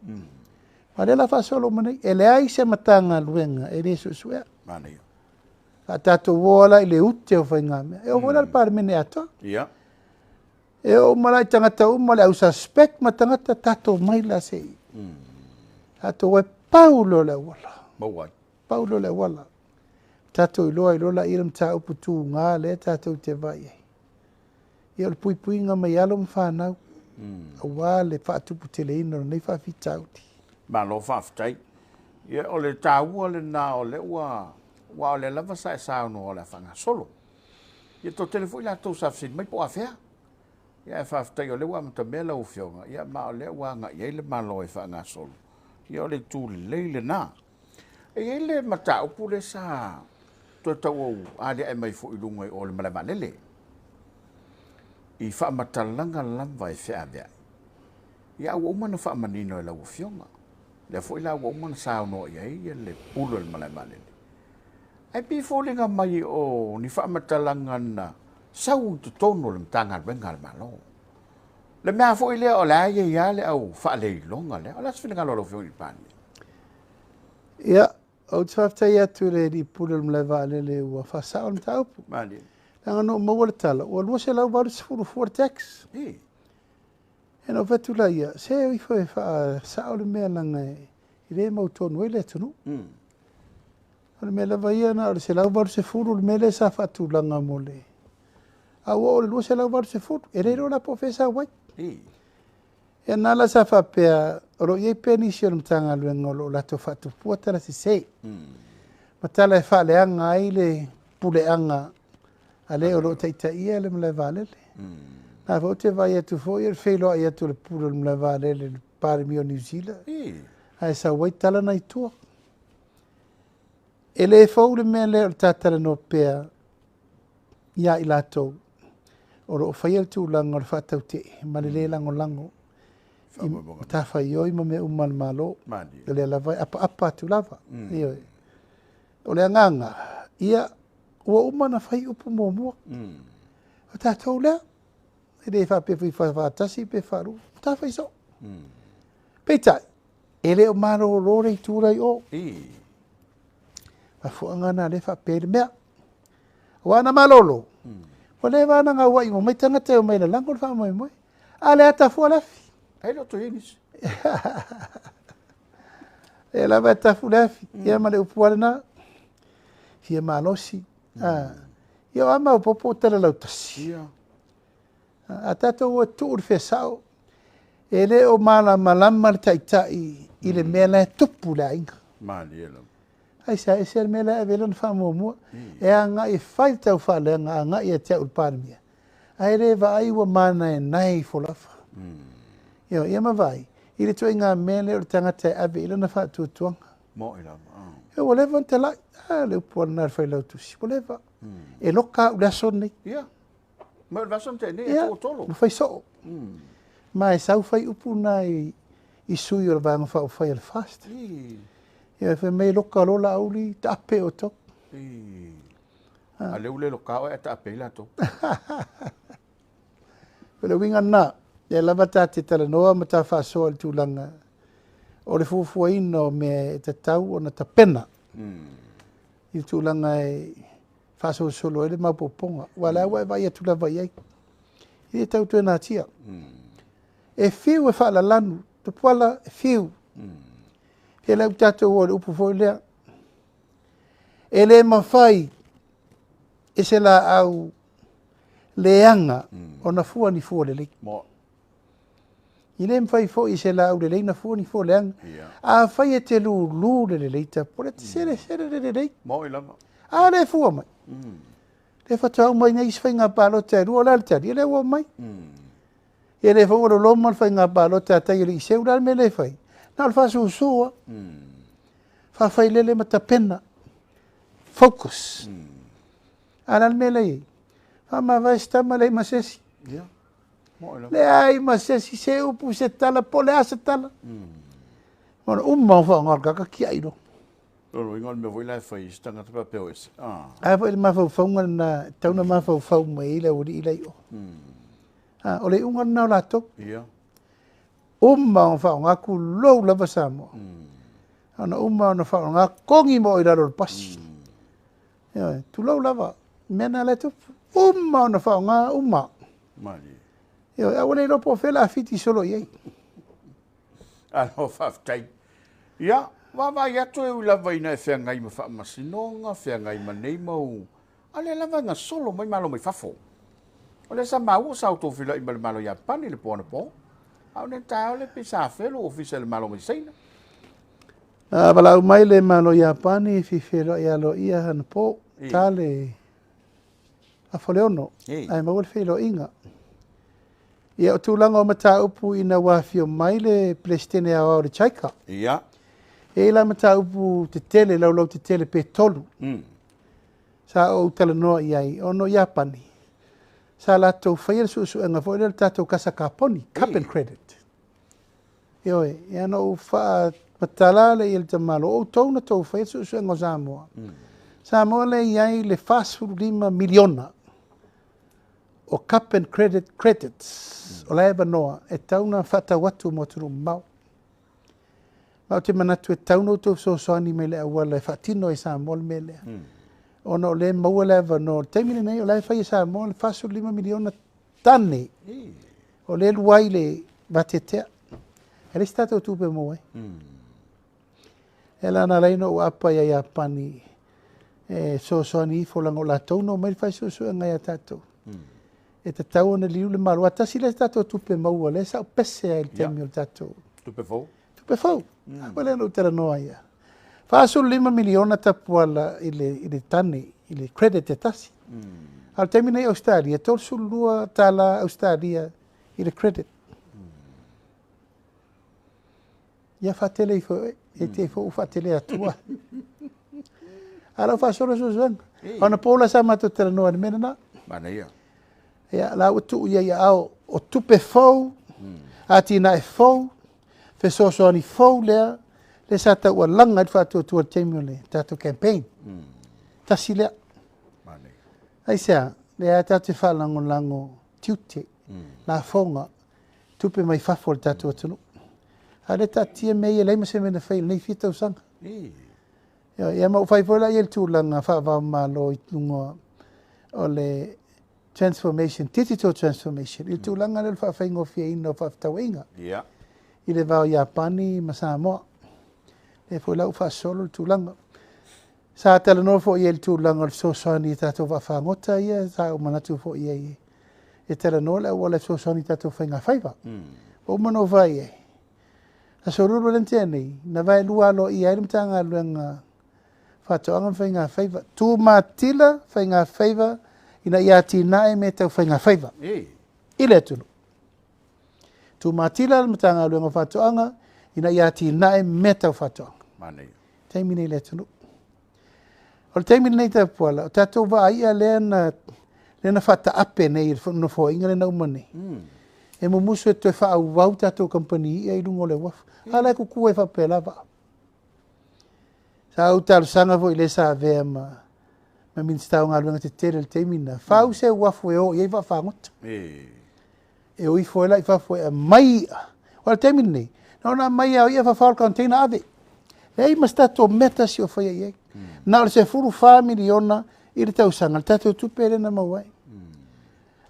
Ma lea la faasolo uma nei, e leai se Matagaluega e le suesuea. A tatou o la i le ute o faigamea. E oo foi la i le Palemene atoa. E oo uma la i tagata uma, le au suspect ma tagata, tatou mai la se i. Tatou e pau loa le auala. Pau loa le auala. Tatou iloa ai loa la i le mataupu tuga lea tatou te vaai ai. Ia o le puipuiga mai alo ma fanau, aua le faatuputeleina o lenei faafitauli. Malo faafetai. Ia o le taua lena o lea ua, ua o lea lava sa e saunoa o le a faagasolo. Ia toatele foi latou sa fesili mai po o afea. Ia ae faafetai o lea ua amatamea lau Afioga, ia ma o lea ua agai ai le Malo e faagasolo. Ia o le itu lelei lena. E i ai le mataupu lea sa toe tau aliae mai foi i luga i o le malae vaalele, i faamatalaga lava e feaveai. Ia, ua uma ona faamanino e lau Afioga, lea foi la ua uma ona saunoa i ai le pule o le malae vaalele. Ae pei e foliga mai o ni faamatalaga na sau i totonu o le Matagaluega a le Malo. Le mea foi lea o le a i ai lava le au faaleiloga lea. O le a se finagalo o lau Afioga i le Palemia? Ia, ou te faafetai atu i le alii pule o le malae vaalele ua faasao le mataupu. Malie. Leaga na ou maua le tala, ua 280 fua le tax. Ii. Ia na ou fai atu laia, se o ifo e faasao le mea leaga e le mautonu ai le atunuu. O le mea lava ia na o le 180 le mea lea sa faatulaga mo le... A ua oo i le 280, e le iloa la po o fea e sau ai. Ii. Ia na la sa faapea, o lo o i ai pea nisi o le Matagaluega o lo o latou faatupua tala sese. Ma tala e faaleaga ai le puleaga a le o lo o taitaia le malae vaalele. Na foi ou te vaai atu foi o le feiloai atu o le pule o le malae vaalele i le Palemia o Niu Sila, ae sau ai tala na i tua. E le fou le mea lea o le ta talanoa pea ia i latou o lo o faia le tulaga o le faatautee ma le le lagolago i matafaioi ma mea uma a le Malo. O lea lava e apaapa atu lava. Ioe. O le agaga, ia, ua uma ona fai upu muamua. O tatou lea, e le faapea foi faatasi pe faalua, ta fai soo. Peitai, e le o malolo le itu la i o. Mafuaaga na lea e faapea ai le mea. Aua ana malolo, ua leva ona gauai uma mai tagata e omai e lalago le faamoemoe. A lea tafu le afi. Ai le o i nisi. E lava e tafu le afi. Ia ma le upu lava lena. Fia malosi. Ia o a maopoopo o tala lautasi. Ia. A tatou o e tuu le fea sao, e le o malamalama le taitai i le mea la e tupu i le aiga. Malie lava. Ai sa ese le mea la e ave lana faamuamua. E agai e fai le taufaaleaga agai ia te au le Palemia. Ae le vaai ua manaenae ifo lava. Ia, ia ma vaai, i le ituaiga mea lea o le tagata e ave i lana faatuatuaga. Mo'i lava. Ia ua leva ona talai. A, le upu a lena a le failautusi. Ua leva. E loka au i le aso lenei. Ia. Ma o le vasa na tea nei, e toatolu. Ua fai soo. Ma e sau fai upu na i sui o le Vaega Faaupufai a le FAST. Ia, fai mai loka loa Laauli, taape outou. A lea ua le loka oe ae taape ai latou. O le uiga lena, lea lava ta te talanoa ma ta faasoa i le tulaga o le fuafuaina o mea e tatau ona tapena i le tulaga e faasolosolo ai le maopoopoga. Aua o lea ua e vaai atu lava i ai, e le tau toe natia. E fiu e faalalanu, Tupuola e fiu. Ia lea ua tatou oo i le upu foi lea. E le mafai e se laau leaga ona fua ni fua lelei. E le mafai foi e se laau lelei na fua ni fua leaga. Afai e te lulu le lelei Tupuola, e te selesele le lelei. Mo'i lava. A le fua mai. Le faatoa uma nei isi faiga palota e lua, o le a le tali? E le ua mai. Ia le foi ua loloma le faiga palota a tai o le Iseu, le a le mea le fai? Na o le faasusu lava. Faafailele ma tapena. Focus. A o le a le mea la e i ai? Faamavae se tama leai ma se isi. Ia. Mo'i lava. Leai ma se isi, se upu, se tala, po o le a se tala. Ona uma o faaaoga o le tagata tiai loa. O le uiga o le mea foi la e fai i se tagata faapea o ese. A foi le mafaufauga lena, e tatau ona mafaufau mai ai le aualii la i o. O le iuga lena o latou. Ia. Uma ona faaaoga tulou lava Samoa. Ona uma ona faaaoga kogi ma oe i lalo o le pasi. Ia, tulou lava. Mea na la e tupu. Uma ona faaaoga, uma. Malie. Ia, a ua le iloa po o fea o le a fiti solo i ai. Alo, faafetai. Ia, vaavaai atu e ui lava ina e feagai ma faamasinoga, feagai ma nei mau, a lea lava e gasolo mai malo mai fafo. O lea sa maua sa outou feiloai ma le Malo Iapani le po anapo. A o nei taeao le pei sa afea lou ofisa i le Malo mai Saina. A valaau mai le Malo Iapani e fia feiloai aloaia anapo, ta le afa o le 6, ae maua le feiloaiga. Ia, o tulaga o mataupu ina ua afio mai le Peresetene Aoao o le JICA. Ia. E i ai la mataupu tetele, laulau tetele pe 3. Sa ou talanoa i ai, ona o Iapani, sa latou faia le suesuega foi lea o le tatou kasa kaponi, carbon credit. Ioe, ia na ou faamatala lea i le tamalo, o outou na tou faia le suesuega o Samoa. Samoa lea e i ai le 45 miliona o cap and credit credits, o la e avanoa e tatau ona faatau atu mo atunuu mamao. Ma ou te manatu e tatau ona outou fesoasoani mai i le auala e faatino ai e Samoa le mea lea. Ona o lea e maua le avanoa. O le taimi lenei o la e fai e Samoa le 45 miliona tane o lea e lua ai le vateatea. E leai se tatou tupe e maua ai. E la na ala ai ona ou aapa ia Iapani e fesoasoani ifo leaga o latou na omai fai suesuega ia tatou. E tatau ona liu le Malo. A tasi lea tatou tupe maua lea sa ou pese ai i le taimi o le tatou Tupe fou. Tupe fou. A lea na ou talanoa ai. 45 miliona tapuala i le tane, i le credit e tasi. A o le taimi nei Australia, 32 tala Australia i le credit. Ia faatele ifo e, e te ifo u faatele atua. A lau faasolo suesuega. Ona po la sa matou talanoa i le mea lena. Manaia. Ia, la ua tuu ia i aao o tupe fou, atinae fou, fesoasoani fou lea, lea sa taualaga ai le faatuatua i le taimi o le tatou campaign. Tasi lea. Manaia. Aisea, lea tatou te faalagolago tiute, lafoga, tupe mai fafo o le tatou atunuu. A o lea taatia mea ia e leai ma se mea na faia i lenei fia tausaga. Ia ma ou fai foi la i le tulaga faava-o-Malo i luga o le transformation, digital transformation, i le tulaga lea o le faafaigofieina o faafetauaiga i le va o Iapani ma Samoa. Lea foi la ua faasolo le tulaga. Sa talanoa foi i le tulaga o le fesoasoani i tatou vaafagota ia, sa ou manatu foi i ai e talanoa le auala e fesoasoani i tatou faigafaiva. Ua uma ona ou fai i ai, aso Lulu lea na tea nei, na vaelua aloaia ai le Matagaluega Faatoaga ma Faigafaiva. Tumatila faigafaiva ina ia atinae mea tau faigafaiva i le atunuu. Tumatila le Matagaluega o Faatoaga ina ia atinae mea tau faatoaga. Manaia. Taimi nei i le atunuu. O le taimi lenei Tapuala, o tatou vaaia lea na faataape nei i le nofoaiga lea na uma nei. E mumusu e toe faaauau tatou kamupani ia i luga o le uafu. A la e kuku ai faapea lava. Sa ou talosaga foi i le sa avea ma Minisita o Galuega Tetele i le taimi lena, fau se uafu e o i ai vaafagota. E o ifo ai la i fafo e aumai i'a. O le taimi lenei, na ona aumai lava o i'a fafao le container ave. Leai ma se tatou mea tasi o faia i ai. Na o le 14 miliona i le tausaga, le tatou tupe lea na maua ai.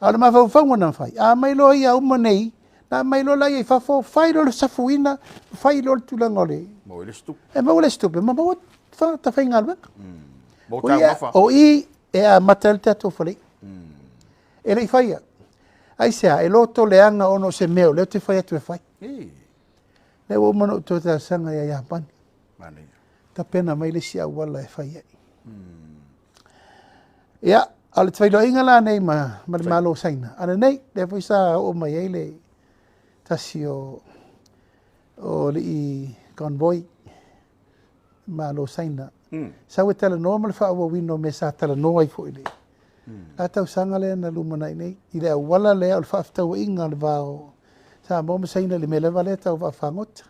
A o le mafaufauga na fai, a aumai loa ia uma nei, na aumai loa laia i fafo, fai loa le safuina, fai loa le tulaga o le Maua le isi tupe. E maua le isi tupe, ma maua tagata faigaluega. Maua taumafa. O i e amata ai le tatou fale. E le i faia. Aisea, e loto leaga ona o se mea o lea ou te fai atu e fai. Lea ua uma ona ou toe talosaga ia Iapani. Manaia. Tapena mai le isi auala e fai ai. Ia, a o le feiloaiga la nei ma le Malo o Saina, a lenei, lea foi sa oo mai ai le tasi o alii convoy Malo o Saina. Sau e talanoa ma le faaauauina o mea sa talanoa ai foi i le la tausaga lea na lumanai nei, i le auala lea o le faafetauaiga o le va o Samoa ma Saina i le mea lava lea tau vaafagota.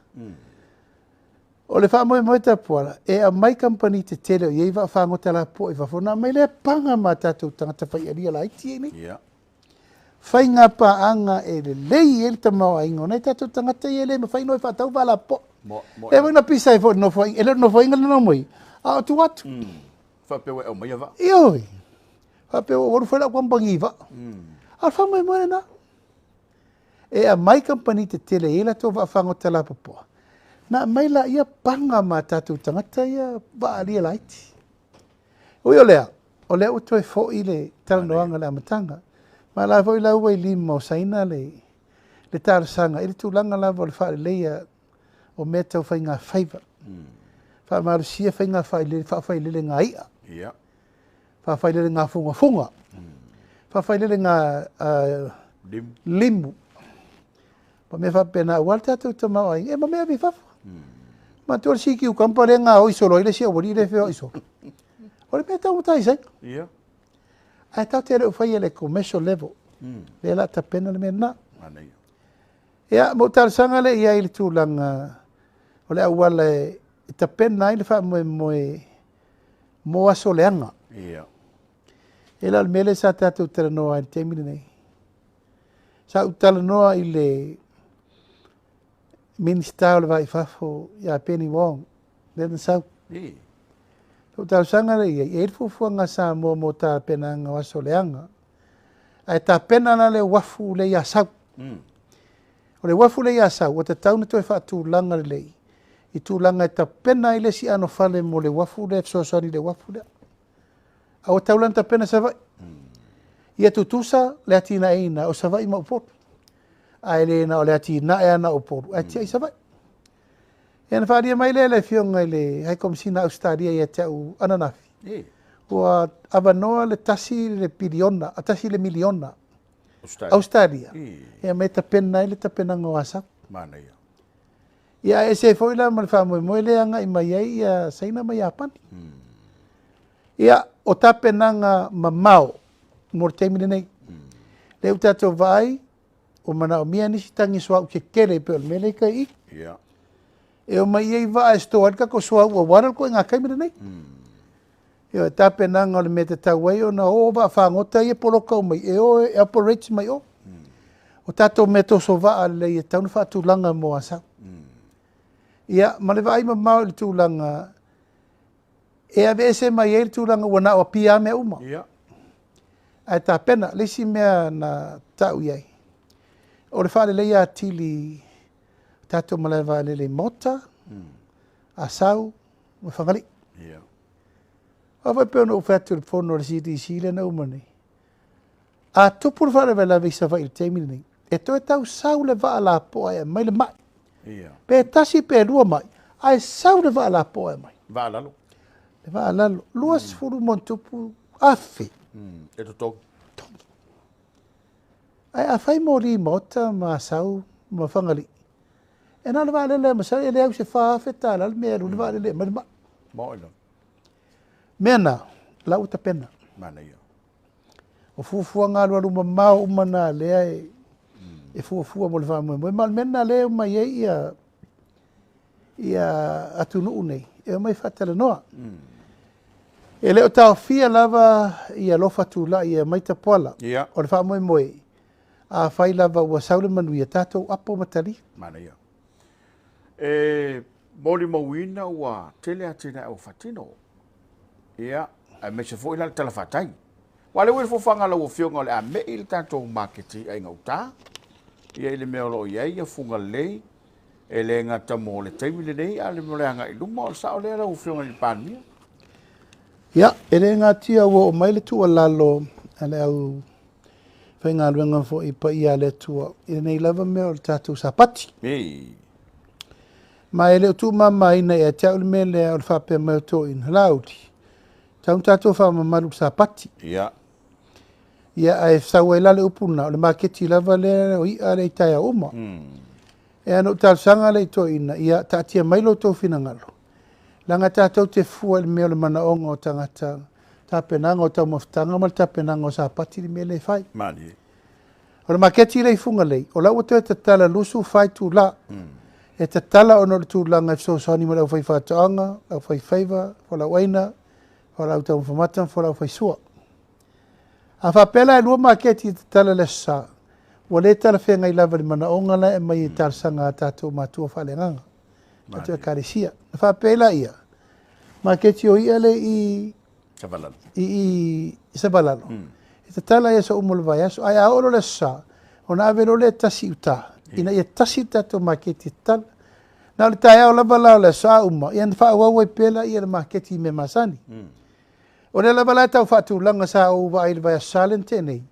O le faamoemoe Tapuala, e aumai kamupani tetele o i ai vaafagota lapopoa i fafo, ona aumai lea paga ma tatou tagata faialia laiti nei. Faiga paaga e lelei ai le tamaoaiga o nai tatou tagata ia e le mafai ona o e faatau vaa lapopoa. E foi na pisa ai foi i le nofoaiga, e le o le nofoaiga lena mai, a o tua atu. Faapea ua e aumaia vaa. Ioe. Faapea ua alu fai lau kamupani i vaa. A o le faamoemoe lena. E aumai kamupani tetele e i ai latou vaafagota lapopoa, na aumai laia paga ma tatou tagata ia vaalia laiti. Ui o lea, o lea ua toe foi le talanoaga i le amataga. Ma la foi la ua i lima o Saina le talosaga i le tulaga lava o le faaleleia o mea tau faigafaiva. Faamalosia faiga faafailelega i'a. Faafailelega fugafuga. Faafailelega limu. Ma mea faapena aua le tatou tamaoaiga, e ma mea ave i fafo. Matua le sea cucumber lea gaoi solo ai le isi aualii lea e feoai solo. O le mea taugata ai Saina. Ae tatou te le o faia i le commercial level. Lea la tapena le mea lena. Ia, ma ou talosaga lea i ai i le tulaga o le auala e tapena ai le faamoemoe mo aso leaga. E la o le mea lea sa tatou talanoa ai i le taimi lenei. Sa ou talanoa i le Minisita o le Va i Fafo ia Penny Wong, lea na sau. Lou talosaga lea i ai, e i ai le fuafuaga a Samoa mo tapenaga o aso leaga. Ae tapena la le uafu lea i Asau. O le uafu lea i Asau, ua tatau ona toe faatulaga lelei i tulaga e tapena ai le isi anofale mo le uafu lea e fesoasoani i le uafu lea. A ua tatau la ona tapena Savaii. Ia tutusa le atinaeina o Savaii ma Upolu. Ae le na o le atinae lava na o Upolu, ae tiai Savaii. Ia na faaalia mai lea e le Afioga i le High Komesina a Ausetalia ia te au ananafi, ua avanoa le 1 le piliona, 1 le miliona Ausetalia, ia ma e tapena ai le tapenaga o Asau. Ia ae ese ai foi la ma le faamoemoe lea e agai mai ai ia Saina ma Iapani. Ia, o tapenaga mamao mo le taimi lenei. Lea ua tatou vaai, ua manaomia nisi tagi suauu tetele pei o le mea lea i tai i. E omai i ai vaa e store ai le tatou suauu aua le ituaiga taimi lenei. Ia, o tapenaga o le mea e tatau ai ona o vaafagota ia poloka uma e o e operate mai o. O tatou mea toso vaa lelei e tatau ona faatulaga mo Asau. Ia, ma le vaai mamao i le tulaga e aveese mai ai le tulaga ua na o Apia mea uma. Ae tapena, le isi mea na tau i ai, o le faaleleia atili tatou malae vaalele i Maota, Asau ma Fagalii. Aua foi pei ona ou fai atu i le fono a le CDC lea na uma nei. A tupu le faalavelave i Savaii i le taimi lenei, e toe tau sau le vaa lapoa e aumai le mai. Pe tasi pe lua mai, ae sau le vaa lapoa e aumai. Vaa lalo. Le vaa lalo, 20 ma ona tupu afe. E totogi. Ae a fai moli i Maota ma Asau ma Fagalii, e na o le vaalele masalo e le au se $4,000 le mea e alu le vaalele e aumai le mai. Mo ilo. Mea na, la ua tapena. O fuafuaga alualu mamao uma na lea e fuafua mo le faamoemoe. Ma o le mea lena lea e omai ai ia atunuu nei, e omai faatalanoa. E le o taofia lava ia alofa tulai e aumai tapuala. O le faamoemoe, a fai lava ua sau le manuia, tatou apo ma tali. E molimauina ua tele atinae ua faatino. Ia, aemaise foi la le talafatai. Ua le ua le fofaga lau afioga o le a mei le tatou maketi ai gauta. Ia i le mea o lo o i ai ia Fugalei e le gata mo le taimi lenei a le mo le agai i luma o le sao lea lau afioga i le Palemia. Ia, e le gatia ua oo mai le tuualalo a le au faigaluega foi paia a le Atua i lenei lava mea o le tatou sapati. Ma e le o tuumamaina ia te au le mea lea o le faapea mai o toeaiina, Laauli, tatau ona tatou faamamalu i le sapati. Ia, ae sau ai la le upu lena, o le maketi lava lea o i'a lea i taeao uma. E ana ou talosaga lea i toeaiina, ia taatia mai lo outou finagalo, leaga tatou te fua i le mea o le manaoga o tagata, tapenaga o taumafataga ma le tapenaga o sapati le mea lea e fai. O le maketi lea i Fugalei, o la ua toe tatala 24 itula. E tatala ona o le tulaga e fesoasoani mo le aufaifaatoaga, le aufaifaiva, fualaauaina, fualaau taumafa mata ma fualaau faisua. A faapea la e lua maketi e tatala i le aso Sa, ua le talafeagai lava i le manaoga la e aumai e talosaga a tatou matua faaleagaga, tatou ekalesia. Na faapea ai laia, maketi o i'a lea i Savalalo. i Savalalo. E tatala i aso uma o le vaiaso, ae a oo loa le aso Sa, ona ave loa lea tasi i uta, ina ia tasi le tatou maketi e tatala. Na o le taeao lava la o le aso Sa uma, ia na faaauau ai pea laia le maketi i mea masani. O lea lava la e tau faatulaga sa ou vaai i le vaiaso Sa lea na tea nei,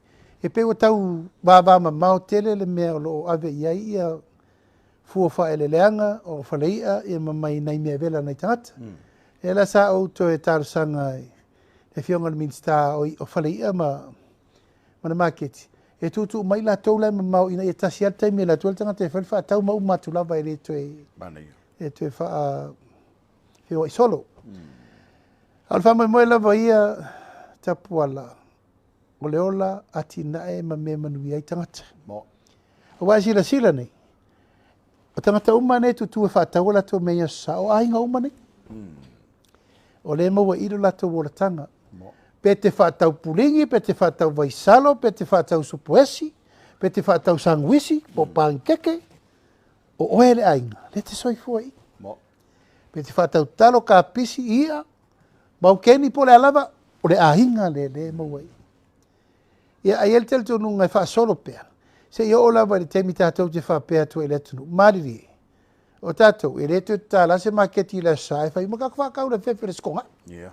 e pei ua tau vavamamao tele le mea o lo o ave i ai ia fua faaeleeleaga o faleia ia ma mai nai mea vela nai tagata. Lea la sa ou toe talosaga i le afioga i le Minisita o Faleia ma le maketi, e tuutuu mai latou la e mamao ina ia tasi lava le taimi e alu atu ai le tagata e fai le faatau ma uma atu lava e le toe e toe faa feoai solo. A o le faamoemoe lava ia Tapuala, o le ola atinae ma mea manuia ai tagata. Aua e silasila nei, O tagata uma nei e tutū e faatau a latou mea i Aso Sa, o aiga uma nei. O lea e maua i i lo latou olataga. Pe te faatau puligi, pe te faatau vaisalo, pe te faatau supuesi, pe te faatau saguisi, po o panikeke, o oe le aiga, lea e te soifua i i. Pe te faatau talo, kapisi, i'a, maukeni po o le a lava, o le aiga lea lea e maua i i. Ia, ae i ai le talitonuga e faasolo pea, seia oo lava i le taimi tatou te faapea atu ai i le atunuu, malilie, o tatou, e le toe tatala se maketi i le Aso Sa e fai uma tatou faatau i le fefe o le Aso Toonai. Yeah.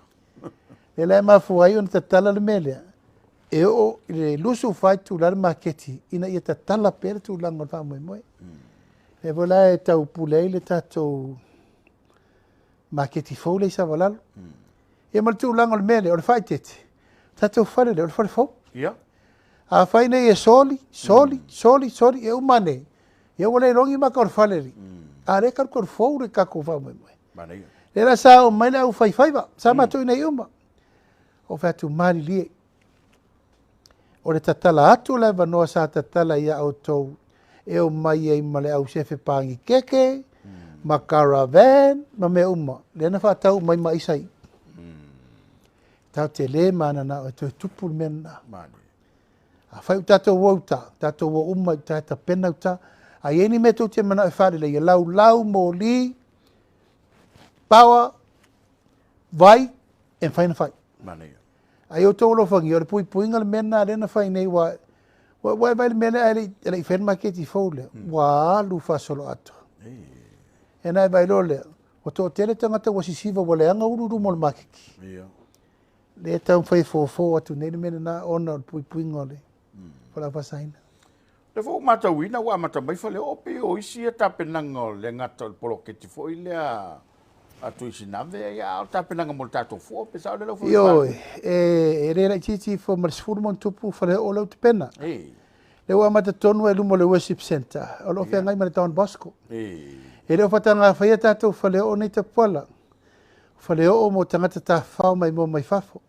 Lea la e mafua ai ona tatala le mea lea, e oo i le 24 itula le maketi ina ia tatala pea le tulaga o le faamoemoe. Lea foi la e tau pule ai le tatou maketi fou lea i Savalalo. Ia ma le tulaga o le mea lea, o le faaeteete, o tatou fale lea, o le fale fou. Ia. Afai nei e soli, soli, soli, soli, e uma ane, ia ua le ilogi maka o le fale alii. A o lea e kalukalu fou le tatou faamoemoe. Manaia. Lea la sa oo mai le aufaifaiva, sa matou i inei uma. Ou fai atu, malilie, o le tatala atu o le avanoa sa tatala ia outou e omai ai ma le au sefe panikeke, ma caravan, ma mea uma. Lea na faatau uma ai ma aisa i i. Tatou te le mananao e toe tupu le mea lena. Afai ua tatou o i uta, tatou o uma i uta e tapena uta. A i ai ni mea tou te manao e faaleleia, laulau, moli, power, vai, e mafai ona fai. A i outou alofagia, o le puipuiga le mea lena lea na fai nei, ua ua e vaai i le mea lea ae le i faia le maketi fou lea, ua alu faasoloatoa. E na e vaai loa lea, ua toatele tagata ua sisiva ua leaga ulu i luma o le maketi. Lea e taumafai e fofo atu nei le mea lena ona o le puipuiga o le fualaau faasaina. O lea foi ua matauina ua amata mai faleoo pei o isi ia tapenaga o le gata o le poloketi foi lea a Tuisinave, ia, a o tapenaga mo le tatou fua, pe sao lea lau Afioga i le Ioe, e le laitiiti ifo ma le 10 ma ona tupu faleoo lea ua tapena. Lea ua amata tonu lava i luma o le Worship Centre, o lo o feagai ma le Don Bosco. E le o faataga faia tatou faleoo nei Tapuala. O faleoo mo tagata tafafao maimoa mai fafo.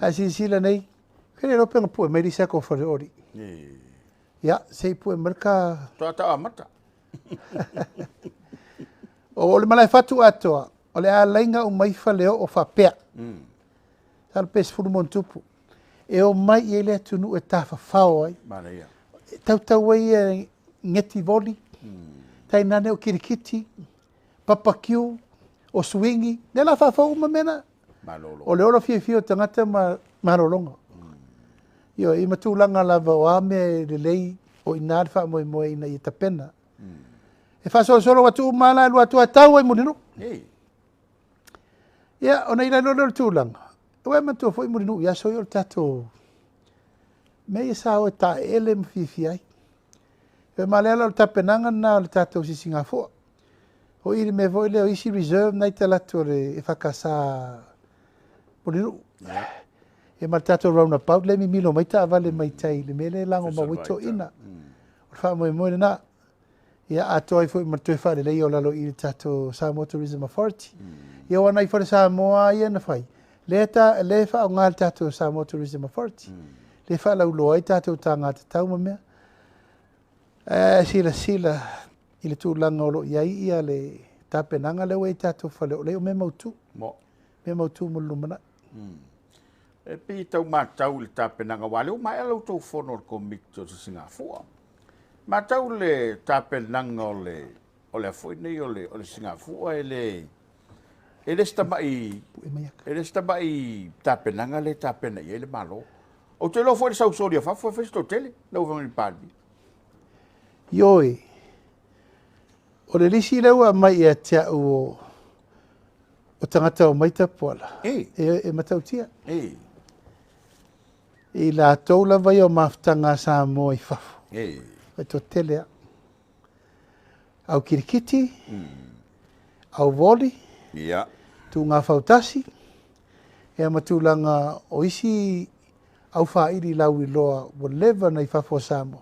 Ae silasila nei, e le iloa pe na pue mai le isi ata o faleoo alii. Ia, se i pue mai le ka... Toa tau amata. O le malaefatu atoa, o le alaiga uma i faleoo faapea. Masalo pe 10 ma ona tupu. E omai i ai le atunuu e tafafao ai. Manaia. E tautau ai e geti voli, tainane o kirikiti, papakiu, o suingi, lea la faafou uma mea na. Malolo. O le ola fiafia o tagata ma malologa. Ioe, i ma tulaga lava o a mea e lelei, o i ina le faamoemoe ina ia tapena. E faasolosolo atu uma la e alu atu a tau ai Mulinuu. Ia, ona i lalo lea o le tulaga, ua e manatua foi Mulinuu i aso ia o le tatou mea ia sa o e taeele ma fiafia ai. E ma le ala o le tapenaga lena o le tatou sisigafua. O i le mea foi lea o isi reserve na i talaatu o le EFKS Mulinuu. Ia ma le tatou roundabout lea e mimilo mai taavale mai tai i le mea lea e lagomau ai toeaiina. O le faamoemoe lena. Ia atoa ai foi ma le toe faaleleia o lalo i le tatou Samoa Tourism Authority. Ia aua nai fale Samoa ia na fai, lea ta, lea e faaaoga le tatou Samoa Tourism Authority. Lea e faalauiloa ai tatou taga tatau ma mea. Ae silasila i le tulaga o lo o i ai ia le tapenaga lea ua i ai tatou fale, o lea o mea mautu. Mea mautu mo le lumanai. E pei e tau matau i le tapenaga, aua o lea ua maea la outou fono o le Komiti o Sisigafua. Matau le tapenaga o le o le a foi nei o le o le Sisigafua e le e le se tamai e le se tamai tapenaga lea e tapena i ai le Malo. Ou te iloa foi le sau soli a fafo e fai se toatele, lau Afioga i le Palemia. Ioe, o le lisi lea ua aumai ia te au o tagata omai Tapuala, e matautia. I latou lava ia o mafutaga a Samoa i fafo. E toatele lava. Au kirikiti, au voli, tuuga fautasi, ia ma tulaga o isi au faili lauiloa ua leva ona i fafo o Samoa.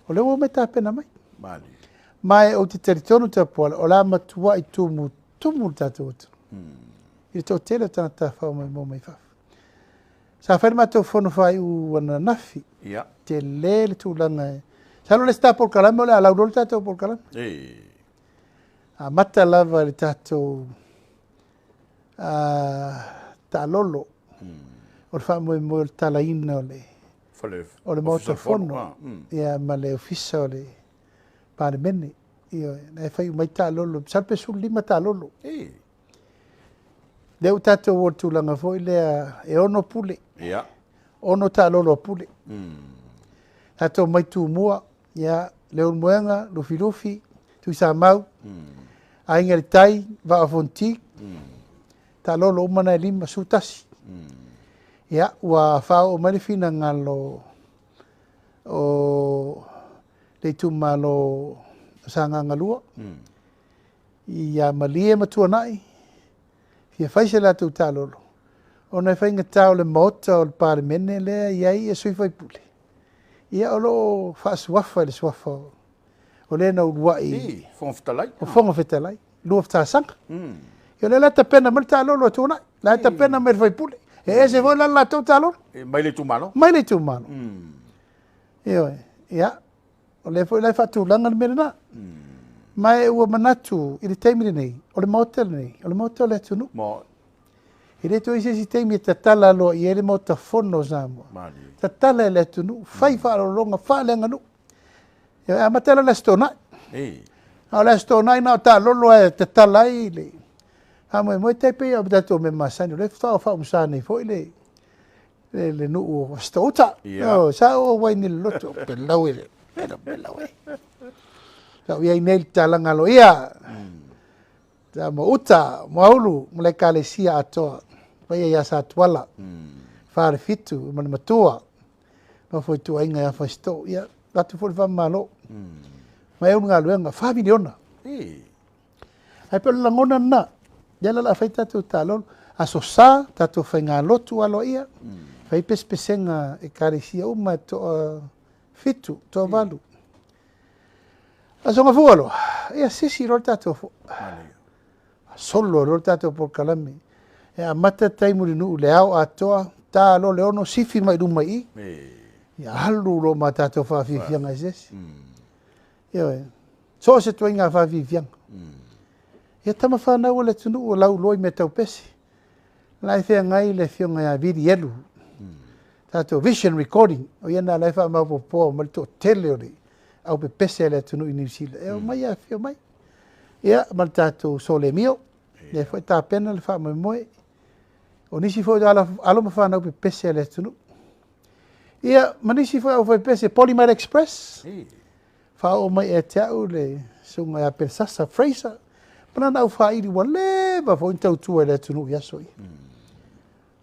O lea ua omai tapena mai. Ma e ou te talitonu Tapuala, o le a matuai tumutumu le tatou atunuu. I le toatele o tagata tafafao maimoa mai fafo. Sa fai le matou fono faaiu ananafi. Tele le tulaga e... Masalo o le isi ta polokalame o le a lauiloa le tatou polokalame. Amata lava i le tatou taalolo o le faamoemoe o le talaina o le o le Maota Fono ia ma le Ofisa o le Palemene. Ioe, na e fai uma ai taalolo, masalo pe 15 taalolo. Lea ua tatou oo i le tulaga foi lea e 6 pule. 6 taalolo a Pule. Tatou omai Tumua, ia, Leulumoega, Lufilufi, Tuisamau, Aiga i le Tai, Vaa o Fonoti, taalolo uma na e 51. Ia, ua faaoo mai le finagalo o le itumalo o Sagaga 2, ia Malie ma Tuanai, fia fai se latou taalolo, ona e faigata o le Maota o le Palemene lea e i ai sui usufono, ia o lo o faasuafa i le suafa o le na uluai Fofoga Fetalai. O Fofoga Fetalai, lua talosaga. Ia o lea la e tapena mai le taalolo a Tuanai, la e tapena mai le sui usufono. E ese foi la le latou taalolo. Mai le itumalo. Mai le itumalo. Ioe, ia, o lea foi la e faatulaga le mea lena. Ma e ua manatu i le taimi lenei, o le Maota lenei, o le Maota o le atunuu. E le toe i ai se isi taimi e tatala aloaia ai le Maota Fono o Samoa. Tatala e le atunuu, fai faaaloaloga, faaleaganuu. E amata la le Aso Toonai. A o le Aso Toonai na o taalolo e tatala ai le faamoemoe, tai pei o tatou mea masani, o lea faatoa faaumusa nei foi le nuu o Fasitoo-uta. Sa ou auai nei i le lotu, pelau e le, pelau, pelau e. Sa ou i ai nei i le tatalaga aloaia. Sa ma uta, Muaulu, ma le ekalesia atoa, paia ia Satuala, Falefitu ma le matua, nofo i tuaiga ia Fasitoo, ia, avatu foi le faamalo. Ma e ou le galuega, 4 miliona. Ae pei o le lagona lena, lea la o le a fai tatou taalolo, Aso Sa, tatou faigalotu aloaia, fai pesepesega ekalesia uma e toa 7, toa 8. Aso Gafua loa, ia sisi loa le tatou fua. Solo loa le tatou polokalame. E amata taimi i le nuu le ao atoa, ta loa le 6, sifi mai luma i i. Ia alu loa ma tatou faafiafiaga eseese. Ioe, so o se tuaiga faafiafiaga. Ia tama fanau o le atunuu o lauiloa i mea tau pese. La e feagai le afioga ia Vili Elu. Tatou Vision Recording, o ia na la e faamaopoopoa mai le toatele o le au pepese a le atunuu i Niu Sila. E omai afifio mai. Ia, ma le tatou Solemio, lea foi tapena le faamoemoe. O nisi foi o alo ma fanau pepese a le atunuu. Ia, ma nisi foi au faipese, Polymite Express. Faaoo mai ia te au le susuga ia Pelsasa Fraser. Ma lana au faili ua leva foi ona tautua i le atunuu i aso ia.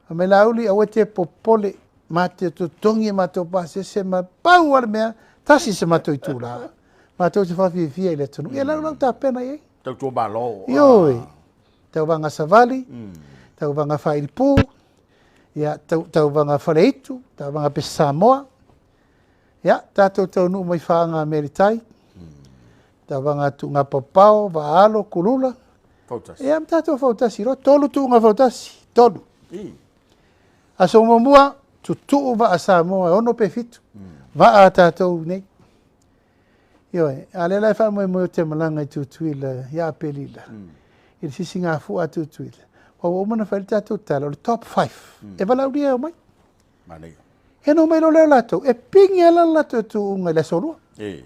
A mai Laauli, aua te popole, ma te totogi e matou pasese ma pau lava le mea, tasi se matou itula. Matou te faafiafia i le atunuu. Ia lau lau tapena i ai. Tautua malo. Ioe. Tauvaga savali, tauvaga failipu, ia, tauvaga faleitu, tauvaga pese Samoa. Ia, tatou taunuu mai faaga Melitai, tauvaga tuuga paopao, vaalo, kulula. Fautasi. Ia, ma tatou fautasi loa, 3 tuuga fautasi, 3. Aso muamua, tutuu vaa Samoa, e 6 pe 7. Vaa a tatou nei. Ioe, a lea la e faamoemoe o te malaga i Tutuila, ia Aperila, i le sisigafua a Tutuila. Ua uma ona fai le tatou tala, o le top 5. E valaaulia e omai. E no mai loa lea o latou, e pigi ala le latou tuuga i le aso 2.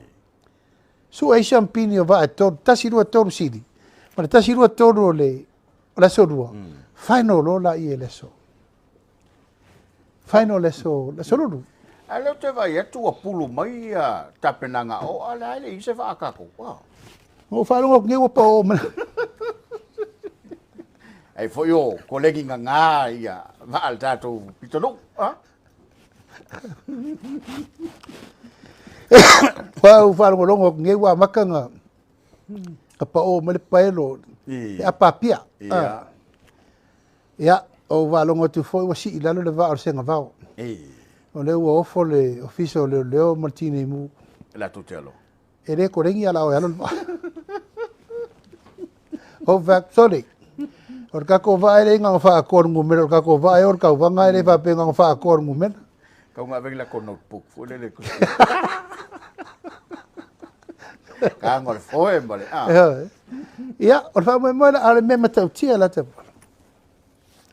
Sue ai siampini o vaa e 3, 1, 2, 3 sili. Ma le 1, 2, 3 o le aso 2, final loa la ia i le aso. Final le aso, le aso lulu. A lea ou te vaai atu ua pulu mai ia tapenaga o, a le a le i se vaa tatou. Ua faalogo atu nei ua pao mai. Ai foi o kolegi nganga ia vaa le tatou pitonuu. Ua ou faalogologo atu nei ua amata na pao mai le paelo e apapia. Ia, ou faalogo atu foi ua sii lalo le vaa o le Segavao. O lea ua ofo le ofisa o leoleo ma le tineimu. E latou te alo. E le kolegi ala o e alo le vaa. O fai atu, sole. O le tatou vaa e le inga faatoa le numera, o le tatou vaa e o le tauvaga e le faapea inga faatoa le numera. Kau ngā vengi la ko notebook, foi le le ko. Ka ngā le foe ma le, a. Ia, o le faamoemoe la, a o le mea matautia la Tapuala,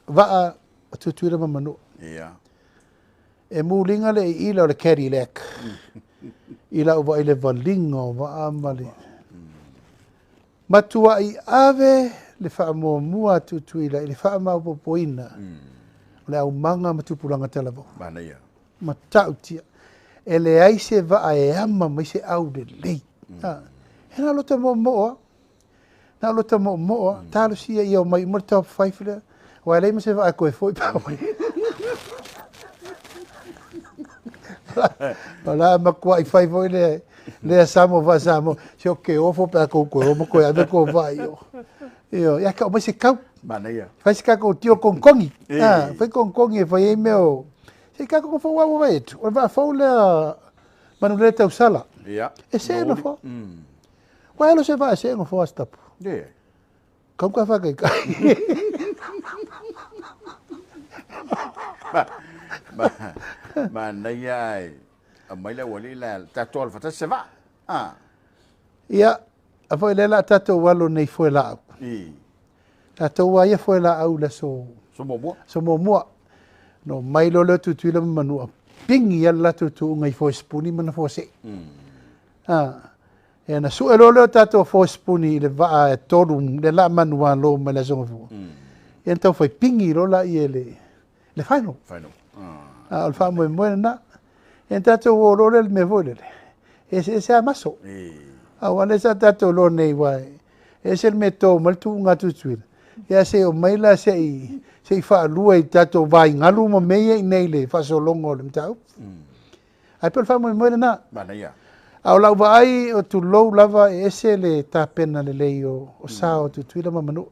vaa o Tutuila ma Manua. Ia. E muliga le iila o le Cadillac i lau vaai i le valiga o vaa ma le matuai ave le faamuamua a Tutuila i le faamaopoopoina o le aumaga ma tupulaga talavou. Manaia. Matautia. E leai se vaa e ama mai se aulelei. E na o lota moomoo lava. Na o lota moomoo lava. Talosia ia omai uma le top five lea. Aua e leai ma se vaa e toe foi pe a omai. O le a matuai fai foi lea, lea Samoa faa-Samoa. Se ou te ofo pe a tou toe o ma toe ave tou vaa i o. Ioe, ia tau mai se kau. Manaia. Fai se tatou tio togitogi. Fai togitogi e fai ai mea o... Se i tatou nofo ua vaai atu, o le vaa fou lea Manulele Tausala. Ia. E see nofoa. Ua alo se vaa e see nofoa a Sitapu. Leai. Kau ka faataitai. Manaia ae aumai le aualii la tatou alo faatasi se vaa. Ia, a foi lea la tatou alo nei foe laau. Tatou a ia foe laau i le aso Aso muamua. Aso muamua. No mai loa lea o Tutuila ma Manua, pigi lava le latou tuuga i foe sipuni ma na foe see. Ia na sue loa lea o tatou foe sipuni i le vaa e tolu lea la manualo mai le Aso Gafua. Ia na tau fai pigi loa laia i le final. Final. A o le faamoemoe lena. Ia na tatou o loa lea i le mea foi lele, e eseese lava maso. Aua lea sa tatou iloa nei, aua e ese le mea e to mai le tuuga a Tutuila, ia se i omai la se i faalua i tatou vaigalu ma mea ia i inei i le faasologa o le mataupu. Ae pei o le faamoemoe lena. Manaia. A o lau vaai, o tulou lava e ese le tapena lelei o sa o Tutuila ma Manua.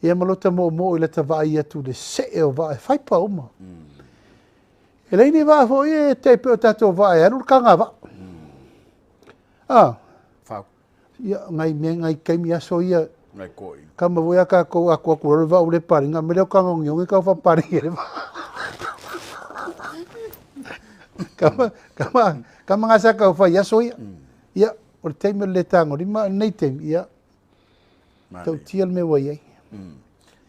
Ia ma lota moomoo i lata vaai atu i le see o vaa e faipa uma. E leai ni vaa foi e tai pei o tatou vaa e alu le kagavaa. Fau. Ia, ngai mea, ngai taimi aso ia. Ngai koi. Kama foi a tatou atu atu lalo le vaa ua le paleni, aumai lea o tagaogiogiogi tau faapaleni ai le vaa. Kama, kama, kama nga sa tau fai aso ia. Ia, o le taimi o le le tagolima, lenei taimi, ia, tautia le mea ua i ai.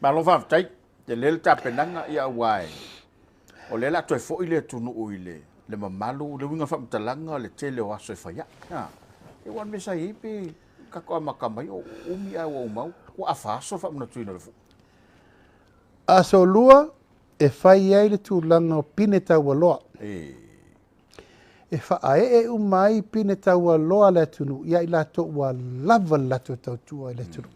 Malo faafetai, tele le tapenaga, ia aua e, o lea o le a toe foi le atunuu i le, le mamalu, le uiga o le faamatalaga, le tele o aso e fai ai. E ua o le mea sa i ai pe tatou amata mai o umi ae ua uma ua afa aso le faamanatuina o le fua. Aso lua e fai ai le tulaga o pine taualoa. E faaee uma ai pine taualoa a le atunuu ia i latou ua lava le latou tautua i le atunuu.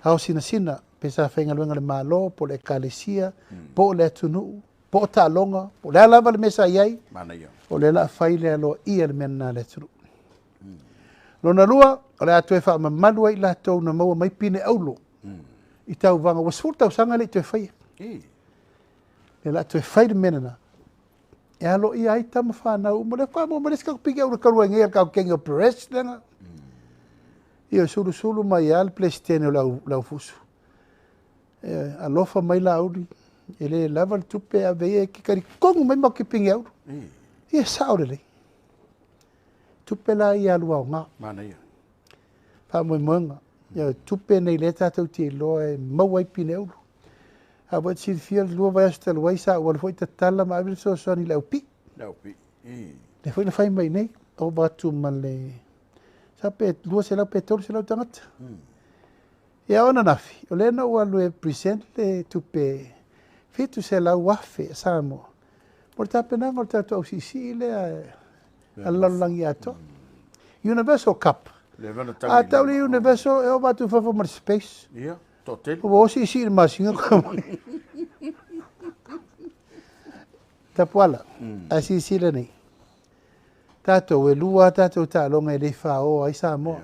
Ao sinasina, pe sa faigaluega le Malo, po o le Ekalesia, po o le atunuu, po o taaloga, po o le a lava le mea sa i ai, o lea o le a fai le aloaia le mea lena a le atunuu. Lona lua, o le a toe faamamalu ai i latou na maua mai pine auro i tauvaga ua 10 tausaga e le i toe faia. Lea o le a toe fai le mea lena, e aloaia ai tama fanau uma. O lea faatoa maua mai le isi tatou pine auro talu ai nei a le tatou kegi o Perez lea. Ia sulusulu mai lava le Peresetene o le Aufusu. E alofa mai Laauli, e le lava le tupe e ave ia, e te talitonu mai matou te pine auro. Ia sao lelei. Tupe la ia alu aoga. Manaia. Faamoemoega. Ia tupe nei lea tatou te iloa e maua ai pine auro. A ua e silafia le 2 vaiaso talu ai sa ou alu foi tatala ma ave le fesoasoani i le aupii. Le aupii. Lea foi na fai mai nei, ova atu ma le sa pe 200 pe 300 tagata. Ia o ananafi, o lea na ou alu e present le tupe 700,000 a Samoa mo le tapenaga o le tatou ausiisii lea a le lalolagi atoa. Universal Cup. A tau le Universal e ova atu i fafo ma le space. Ia, toatele. Ua o siisii i le masina. Tapuala, ae silasila nei, tatou e lua a tatou taaloga e le faoa ai Samoa.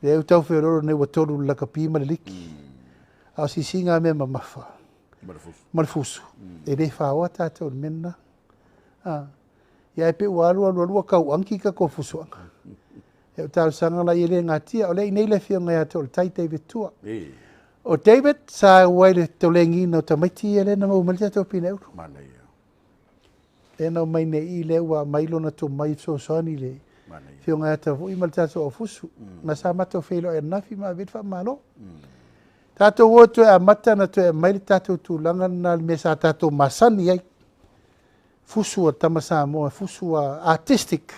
Lea ua tau feoloolo nei ua tolu le lakapi ma le liki. A o siisiiga a mea mamafa ma le fusu, e le faoa tatou i le mea lena. Ia ae pei ua alu alu alu ua tau anki tatou fusuaga. Ia o talosaga la ia e le natia, o lea e i inei le afioga ia Toaletai David Tua. O David sa au ai le tolegiina o tamaiti ia lea na maua mai le tatou pine auro. Lea na omai nei i lea ua aumai lona tomai e fesoasoani i le Afioga ia Tavui ma le tatou aufusu, ma sa matou feiloai ananafi ma ave ai le faamalo. Tatou o e toe amata ona toe aumai le tatou tulaga lena i le mea sa tatou masani ai. Fusu a tama Samoa, fusu a artistic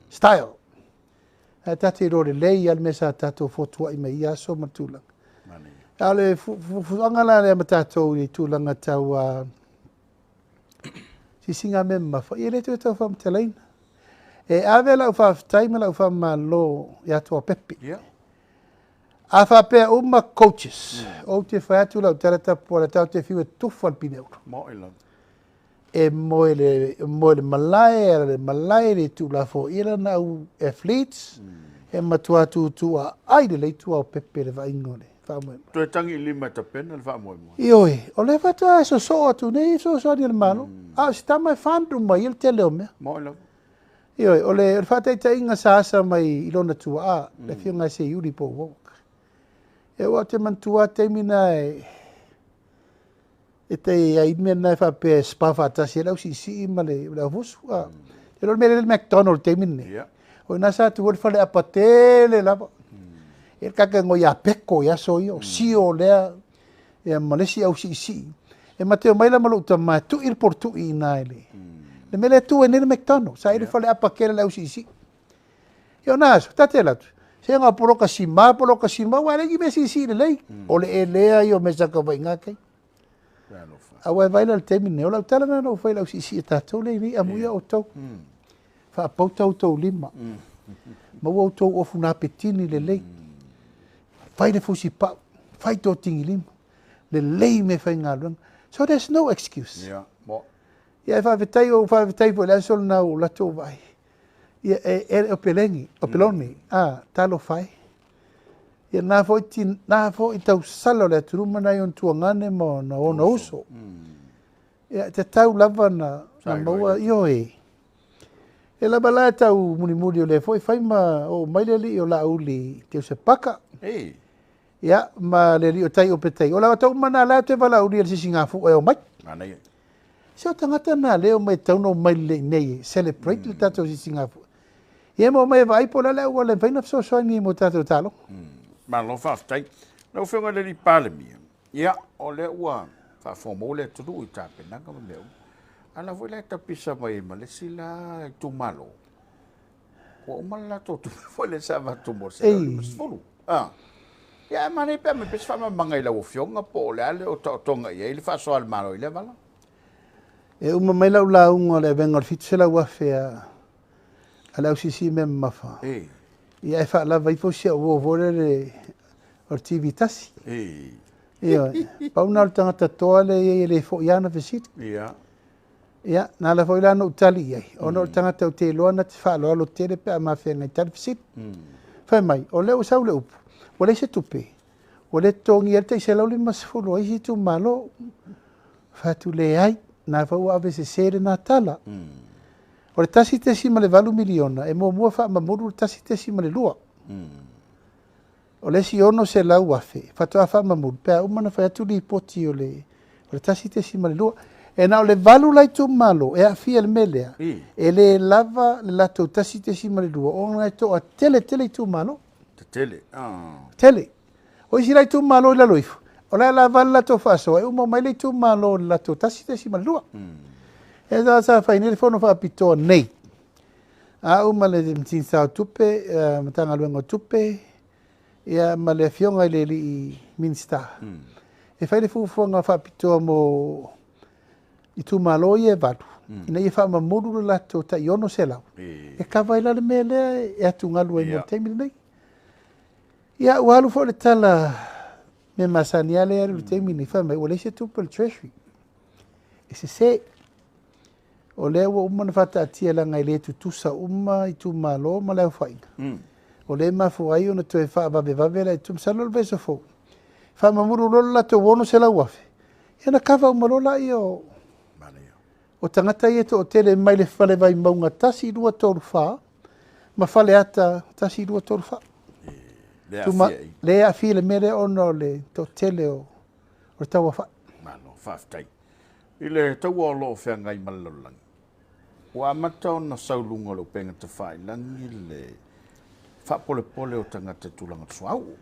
style. Ae tatou iloa lelei lava le mea sa tatou fotuai mai ia aso ma tulaga. A o le fuafuaga la lea ma tatou i tulaga tau sisiga mea mamafa, ia e le toe tau faamatalaina. E ave lau faafetai ma lau faamalo ia Tuapepe. A faapea uma coaches, ou te fai atu lau tala tapuala tatou te fiu e tufa le pineula. E moe le malae, ala le malae, le tuulafoaia lana au athletes, e matua tuutuuaai lelei Tuaopepe i le vaaiga o le faamoemoe. Toe tagi i lima e tapena le faamoemoe. Ioe, o lea faatoa e sosoo atu nei fesoasoani a le Malo, a o si tama e fund uma ai le tele o mea. Ioe, o le faataitaiga sa asa mai i lona tuaa, le afioga ia Seiuli po o Warwick. E aua ou te manatua lava taimi na e tai ai mea na e faapea e spa faatasi ai le ausiisii ma le aufusu. E le o le mea lea le McDonald i le taimi lenei. O i ina sa tu ai le faleapa tele lava. E le kaka igoa ia Peko i aso ia, o Sio lea, ia ma le isi ausiisii. E ma te omai la ma lou tama e tui le poletui i ina i le le mea lea e tu ai nei le McDonald. Sa i ai le faleapa tele a le ausiisii. Ia o na aso, ta te alu atu, se na o poloka sima, poloka sima, aua e leai ni mea siisii lelei. O le elea ia o mea sa tau vaai i na taimi. Aua e vaai la i le taimi lenei, o lau tala lena na ou fai i le ausiisii a tatou lea e i inei, amuia outou. Faapauta outou lima. Maua outou ofu napetini lelei. Fai le fusipau, fai tōtigilima. Lelei meafaigaluega. So there's no excuse. Ia e faafetai, ou faafetai foi i le aso lena ua ou alu atu ou vaai. Ia e o Peleni, o Peloni, a, talofa e. Ia na foi, na foi tausala o le atunuu ma nai ona tuagane ma ona ona uso. Ia e tatau lava na maua, ioe. E lava la e tau mulimuli o lea foi fai ma oo mai le alii o Laauli Teusepaka. Ia, ma le alii o Tai o Petai. O la tau mana la te valaaulia i le sisigafua e omai. Se o tagata na lea omai e tatau ona omai lelei nei e celebrate le tatou sisigafua. Ia ma omai e vaai po o le a le auala e mafai ona fesoasoani mo tatou taaloga. Malo faafetai. Lau Afioga i le alii Palemia, ia, o lea ua faafofoga le atunuu i tapenaga ma mea uma. A la foi la e tapisa mai ai ma le isi la itumalo, ua uma le latou tupe foi lea sa avatu mo le 150. Ia, ae manaia pe a aumai pea se faamalamalamaga i lau Afioga po o le a le otaotoga i ai le faasoa a le Malo i lea vala. E uma mai lau lauga o le avega o le 700,000 a le ausiisii mea mamafa. Ia e faalava ifo si au uo foi lele o le TV tasi. Ioe, pau lena o le tagata toa lea e i ai e le foi lava ana fesili. Ia, na ala foi la na ou tali i ai, ona o le tagata ou te iloa na te faaaloalo tele pe a mafeagai tali fesili. Fai mai, o lea ua sau le upu, ua leai se tupe, ua le totogia ai le tai 150 o isi itumalo. Fai atu, leai, na foi ua avesese lena tala. O le 1.8 miliona, e muamua faamamulu le 1.2. O le isi 600,000, faatoa faamamulu, pe a uma na fai atu lipoti o le 1.2. E na o le 8 la itumalo e aafia i le mea lea, e le lava le latou 1.2, ona e toatele tele itumalo. Tetele. Tele. O isi la itumalo i lalo ifo, o la e lava le latou faasoa, e uma mai le itumalo i le latou 1.2. E sa sa fai nei le fono faapitoa nei. A uma le Minisita o Tupe, Matagaluega o Tupe, ia ma le afioga i le alii Minisita. E fai le fuafuaga faapitoa mo itumalo ia e 8, ina ia faamamulu le latou tai 600. E kava ai la le mea lea e atugalu ai mo le taimi lenei. Ia, ua alu foi le tala mea masani lava lea e alu i le taimi lenei, fai mai ua leai se tupe o le Treasury. E sese. O lea ua uma ona faataatia leaga e le tutusa uma itumalo ma le aofaiga. O lea e mafua ai ona toe faavavevave la itu. Masalo o le vaiaso fou, faamamulu loa le latou 600,000, ia na kava uma loa laia o tagata ia e toatele mai le fale Vaimauga 1, 2, 3, 4, ma Faleata 1, 2, 3, 4. Le aafia le mea lea ona o le toatele o le tauaofai. Malo, faafetai. I le taua o lo o feagai ma le lalolagi, Ua amata ona sau luga o le upega tafailagi le faapolepole o tagata i tulaga o le suauu.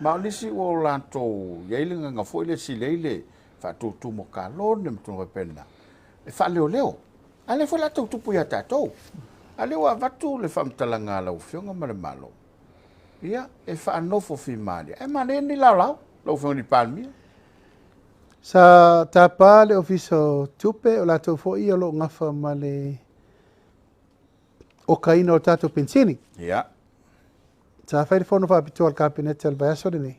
Ma o nisi ua o latou i ai le agaga foi lea e sili ai le faatutu mo kalone ma tulaga faapena e faaleoleo. A o lea foi o le a tau tupu ia tatou. A o lea ua avatu le faamatalaga a lau Afioga ma le Malo, ia, e faanofo fimalie. Ae manaia ni laolao, lau Afioga i le Palemia. Sa tapa le Ofisa o Tupe, o latou foi ia o lo o gafa ma le okaina o tatou penisini. Ia. Sa fai le fono faapitoa a le Kapeneta i le vaiaso lenei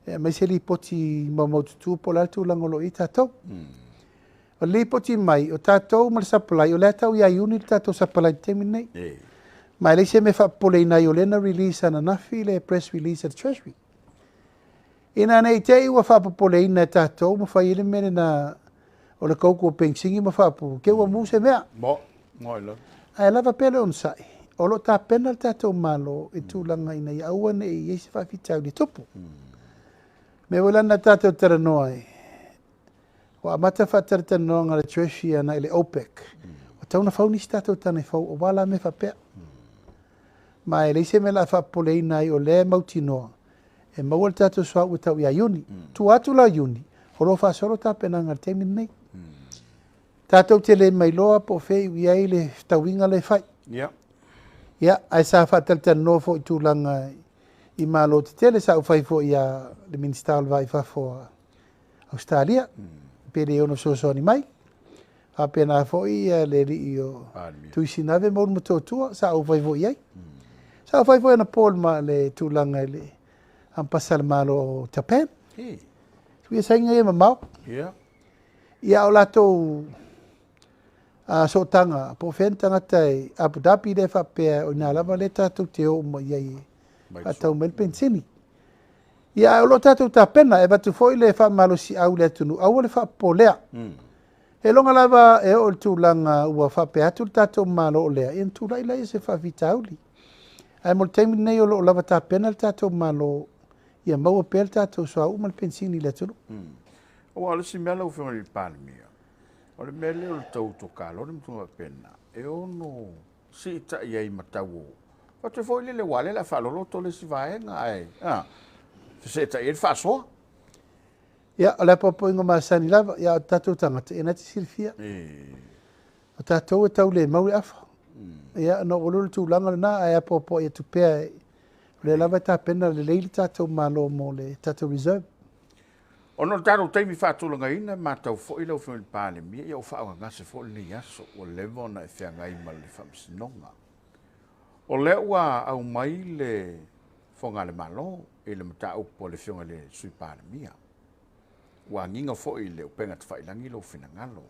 e aumai se lipoti maumaututu po o le a le tulaga o lo o i ai tatou. O le lipoti mai, o tatou ma le supply, o lea e tau ia Iuni le tatou supply i le taimi lenei. Ma e leai se mea e faapopoleina ai, o lea na release ananafi le press release a le Treasury. Ina ne i te i ua faapopoleina e tatou ma fai ai le mea lena o le kouku o penisini ma faapupu, te ua mu se mea. Mo, mo i lalo. Ae lava pea le onosai, o lo o tapena le tatou Malo i tulaga ina ia aua ne i i ai se faafitauli e tupu. Mea foi la na tatou talanoa ai, ua amata faatalatalanoaga a le Treasury agai i le OPEC, ua tatau ona fau nisi tatou tane fou aua la mea faapea. Ma e leai se mea o le a faapopoleina ai, o lea e mautinoa e maua le tatou suauu e tau ia Iuni. Tua atu la o Iuni, o lo o faasolo tapenaga i le taimi lenei. Tatou te le mailoa po o fea e iu i ai le fetauiga lea e fai. Ia, ae sa faatalatalanoa foi i tulaga i Malo tetele, sa ou fai foi ia le Minisita o le Va i Fafo a Ausetalia, pe le ono fesoasoani mai. Faapena foi le alii o Tuisinave ma Ulumotootua, sa ou fai foi i ai. Sa ou fai foi anapo i le tulaga i le Ambasa a le Malo o Japan. Ia saina ia mamao. Ia o latou sootaga, po o fea ni tagata i Abu Dhabi lea faapea o i ina lava lea tatou te o uma i ai e faatau mai le penisini. Ia, ae o lo o tatou tapena, e avatu foi le faamalosiau i le atunuu, aua le faapopolea. Eiloga lava e oo i le tulaga ua faapea atu le tatou Malo o lea, ia ona tulai lea o se faafitauli. Ae mo le taimi lenei o lo o lava tapena le tatou Malo ia maua pea le tatou suauu ma le penisini i le atunuu. Aua o le isi mea lau Afioga i le Palemia, o le mea lea o le tau tokalone ma tulaga faapena, e ono siitai ai ma tau o fatu foi lele, aua o lea o le a faaloloto le isi vaega ae feseetai ai le faasoa. Ia, o le apoapoaiga masani lava, ia o tatou tagata, ia na te silafia. O tatou e tau le mau le afa. Ia, ona oo lea o le tulaga lena, ae apoapoai atu pea, o lea lava e tapena lelei le tatou Malo mo le tatou reserve. Ona o le tatou taimi faatulagaina, e matau foi lau Afioga i le Palemia, ia ua faaaaogagase foi lenei aso, ua leva ona e feagai ma le Faamasinoga. O lea ua aumai le fofoga a le Malo i le mataupu a le Afioga i le Sui Palemia. Ua agiga foi i le upega tafailagi lou finagalo.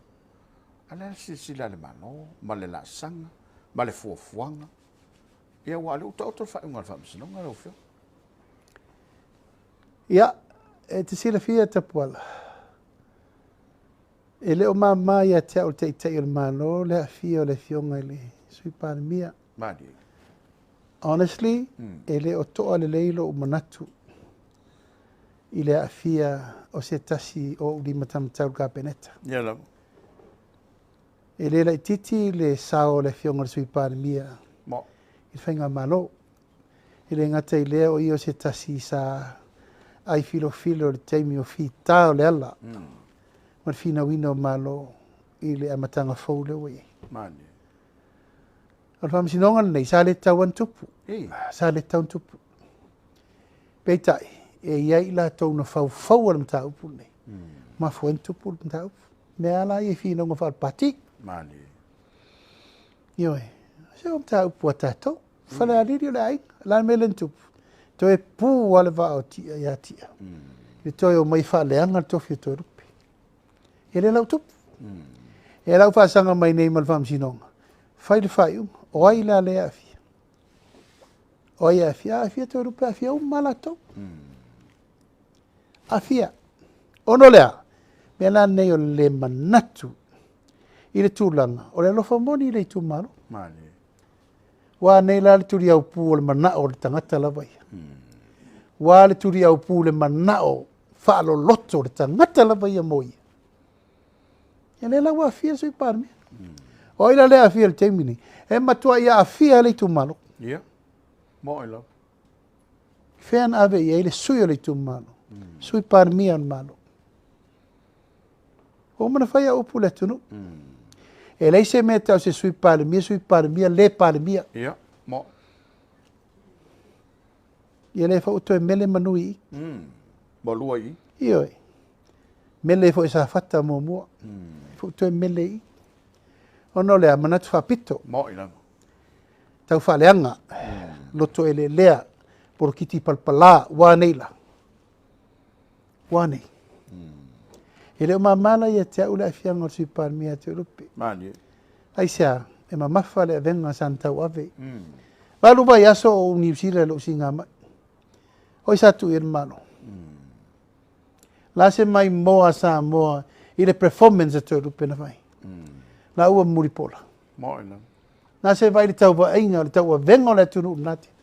A o le a le silasila a le Malo ma le laasaga ma le fuafuaga? Ia, aua o lea ua taoto le faaiuga a le Faamasinoga lau Afioga. Ia, e te silafia Tapuala, e le o mama ia te au le Taitai o le Malo le aafia o le Afioga i le Sui Palemia. Malie. Honestly, e le o toa lelei lou manatu i le aafia o se tasi o ou limatamatau i le Kapeneta. Ia lava. E le laitiiti le sao o le Afioga i le Sui Palemia Mo. i le faigamalo. E le gata i lea, o ia o se tasi sa ai filofilo i le taimi o fita o le ala ma le finauina o Malo i le amataga fou lea ua i ai. Malie. O le faamasinoga lenei, sa le tatau ona tupu. Sa le tatau ona tupu. Peitai, e i ai i latou na faufaua le mataupu lenei. Mafua ai ona tupu le mataupu. Mea la ia i finauga faale-pati. Malie. Ioe, se o mataupu a tatou. Falealili o le aiga. O le a le mea lea na tupu? Toe pu lava le vaa o Tia ia Tia. I le toe omai faaleaga le tofi o Toelupe. E le lau tupu. E lau faasaga mai nei ma le faamasinoga. Fai le faaiuga. O ai la lea e aafia? O ai e aafia? Aafia Toelupe, aafia uma latou. Aafia. Ona o le a? Mea la nei o le le manatu i le tulaga o le alofa moni i le itumalo. Malie. Ua nei la le tuliaupu o le manao o le tagata lava ia. Ua le tuliaupu le manao faaloloto o le tagata lava ia mo ia. Ia lea la ua aafia le Sui Palemia. O ai la lea e aafia i le taimi nei? E matuai aafia le itumalo. Ia. Mo'i lava. Fea na ave i ai le sui o le itumalo, Sui Palemia o le Malo. Ua uma ona fai au upu i le atunuu. E leai se mea e tau se Sui Palemia, Sui Palemia, le Palemia. Ia, mo'i. Ia lea foi ua toe mele manu i i. Ua lua i i. Ioe. Mele foi Safata muamua. Foi toe mele i i. Ona o le a manatu faapito. Mo'i lava. Tau faaleaga. Loto eleelea. Polokiti palapala. Ua nei la. Ua nei. E le o mama la ia te au le aafiaga o le Sui Palemia ia Toelupe. Malie. Aisea, e mamafa le avega sa na tauave. 8 vaiaso o ou Niu Sila i lou sigamai. O ai sa tuu i ai le Malo? La se maimoa a Samoa i le performance a Toelupe na fai. La ua mulipola. Mo'i lava. Na se vaai i le tauvaaiga, o le tauavega o le atunuu lena tele.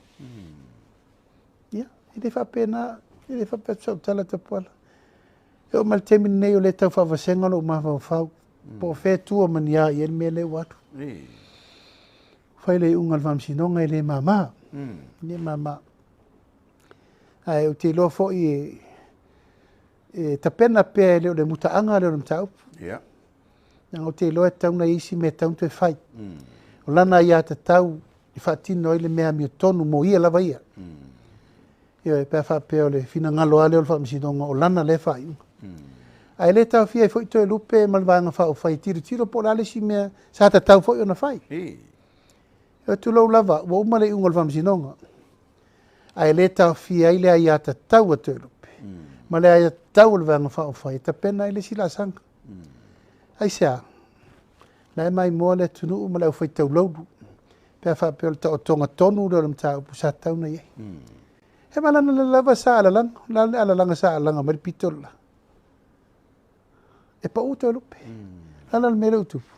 Ia, e le faapena, e le faapea atu sau tala Tapuala. E oo mai le taimi lenei o lea e tau faavasega lou mafaufau, po o fea e tua ma ni a i ai le mea lea ua alu. Fai le iuga a le Faamasinoga e le mama, e le mama. Ae ou te iloa foi e tapena pea e le o le mutaaga lea o le mataupu. Leaga ou te iloa e tatau ona i ai isi mea e tatau ona toe fai. O lana aiatatau e faatino ai le mea amiotonu mo ia lava ia. Ioe, pe a faapea o le finagalo lava lea o le Faamasinoga o lana lea faaiuga. Ae le taofia ai foi Toelupe ma le Vaega Faaupufai e tilotilo po o le a le isi mea sa tatau foi ona fai. E tulou lava, ua uma le iuga o le Faamasinoga, ae le taofia ai le aiatatau a Toelupe ma le aiatatau a le Vaega Faaupufai e tapena ai le isi laasaga. Aisea? La e maimoa le atunuu ma le aufaitaulaulu pe a faapea o le taotoga tonu lea o le mataupu sa tatau ona i ai. E malana lava sa alalaga, o le a le alalaga sa alalaga mai le pito le la. E pau Toelupe. O le a la le mea lea ua tupu?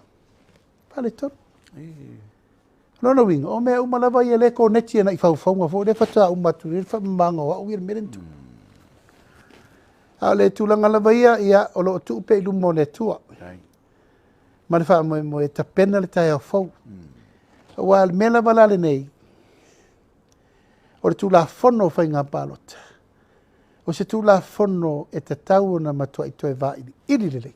Faaletonu. Lona uiga, o mea uma lava ia lea e koneti agai i faufauga foi lea faatoa uma atu nei le faamamaga o au ia le mea lea na tupu. A o le tulaga lava ia, ia, o lo o tuu pea i luma o le Atua ma le faamoemoe e tapena le taeao fou. Aua o le mea lava la lenei, o le Tulafono o Faiga Palota, o se Tulafono e tatau ona matuai toe vailiili lelei.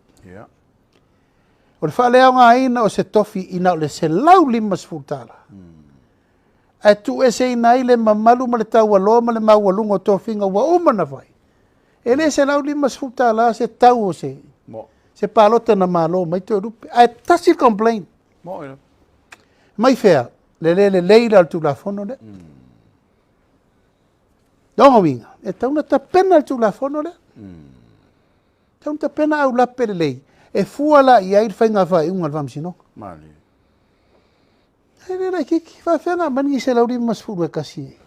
O le faaleaogaina o se tofi ina o le $150, ae tuueseina ai le mamalu ma le taualoa ma le maualuga o tofiga ua uma ona fai. E le $150 se tau o se, se palota na malo mai Toelupe, ae tasi le complaint. Mai fea? Le le lelei la o le Tulafono lea. Lona uiga, e tatau ona tapena le Tulafono lea. Tatau ona tapena aulape lelei e fua la i ai le faiga faaiuga a le Faamasinoga. Malie. E le laitiiti, faafefea ona aumai lenei 151 e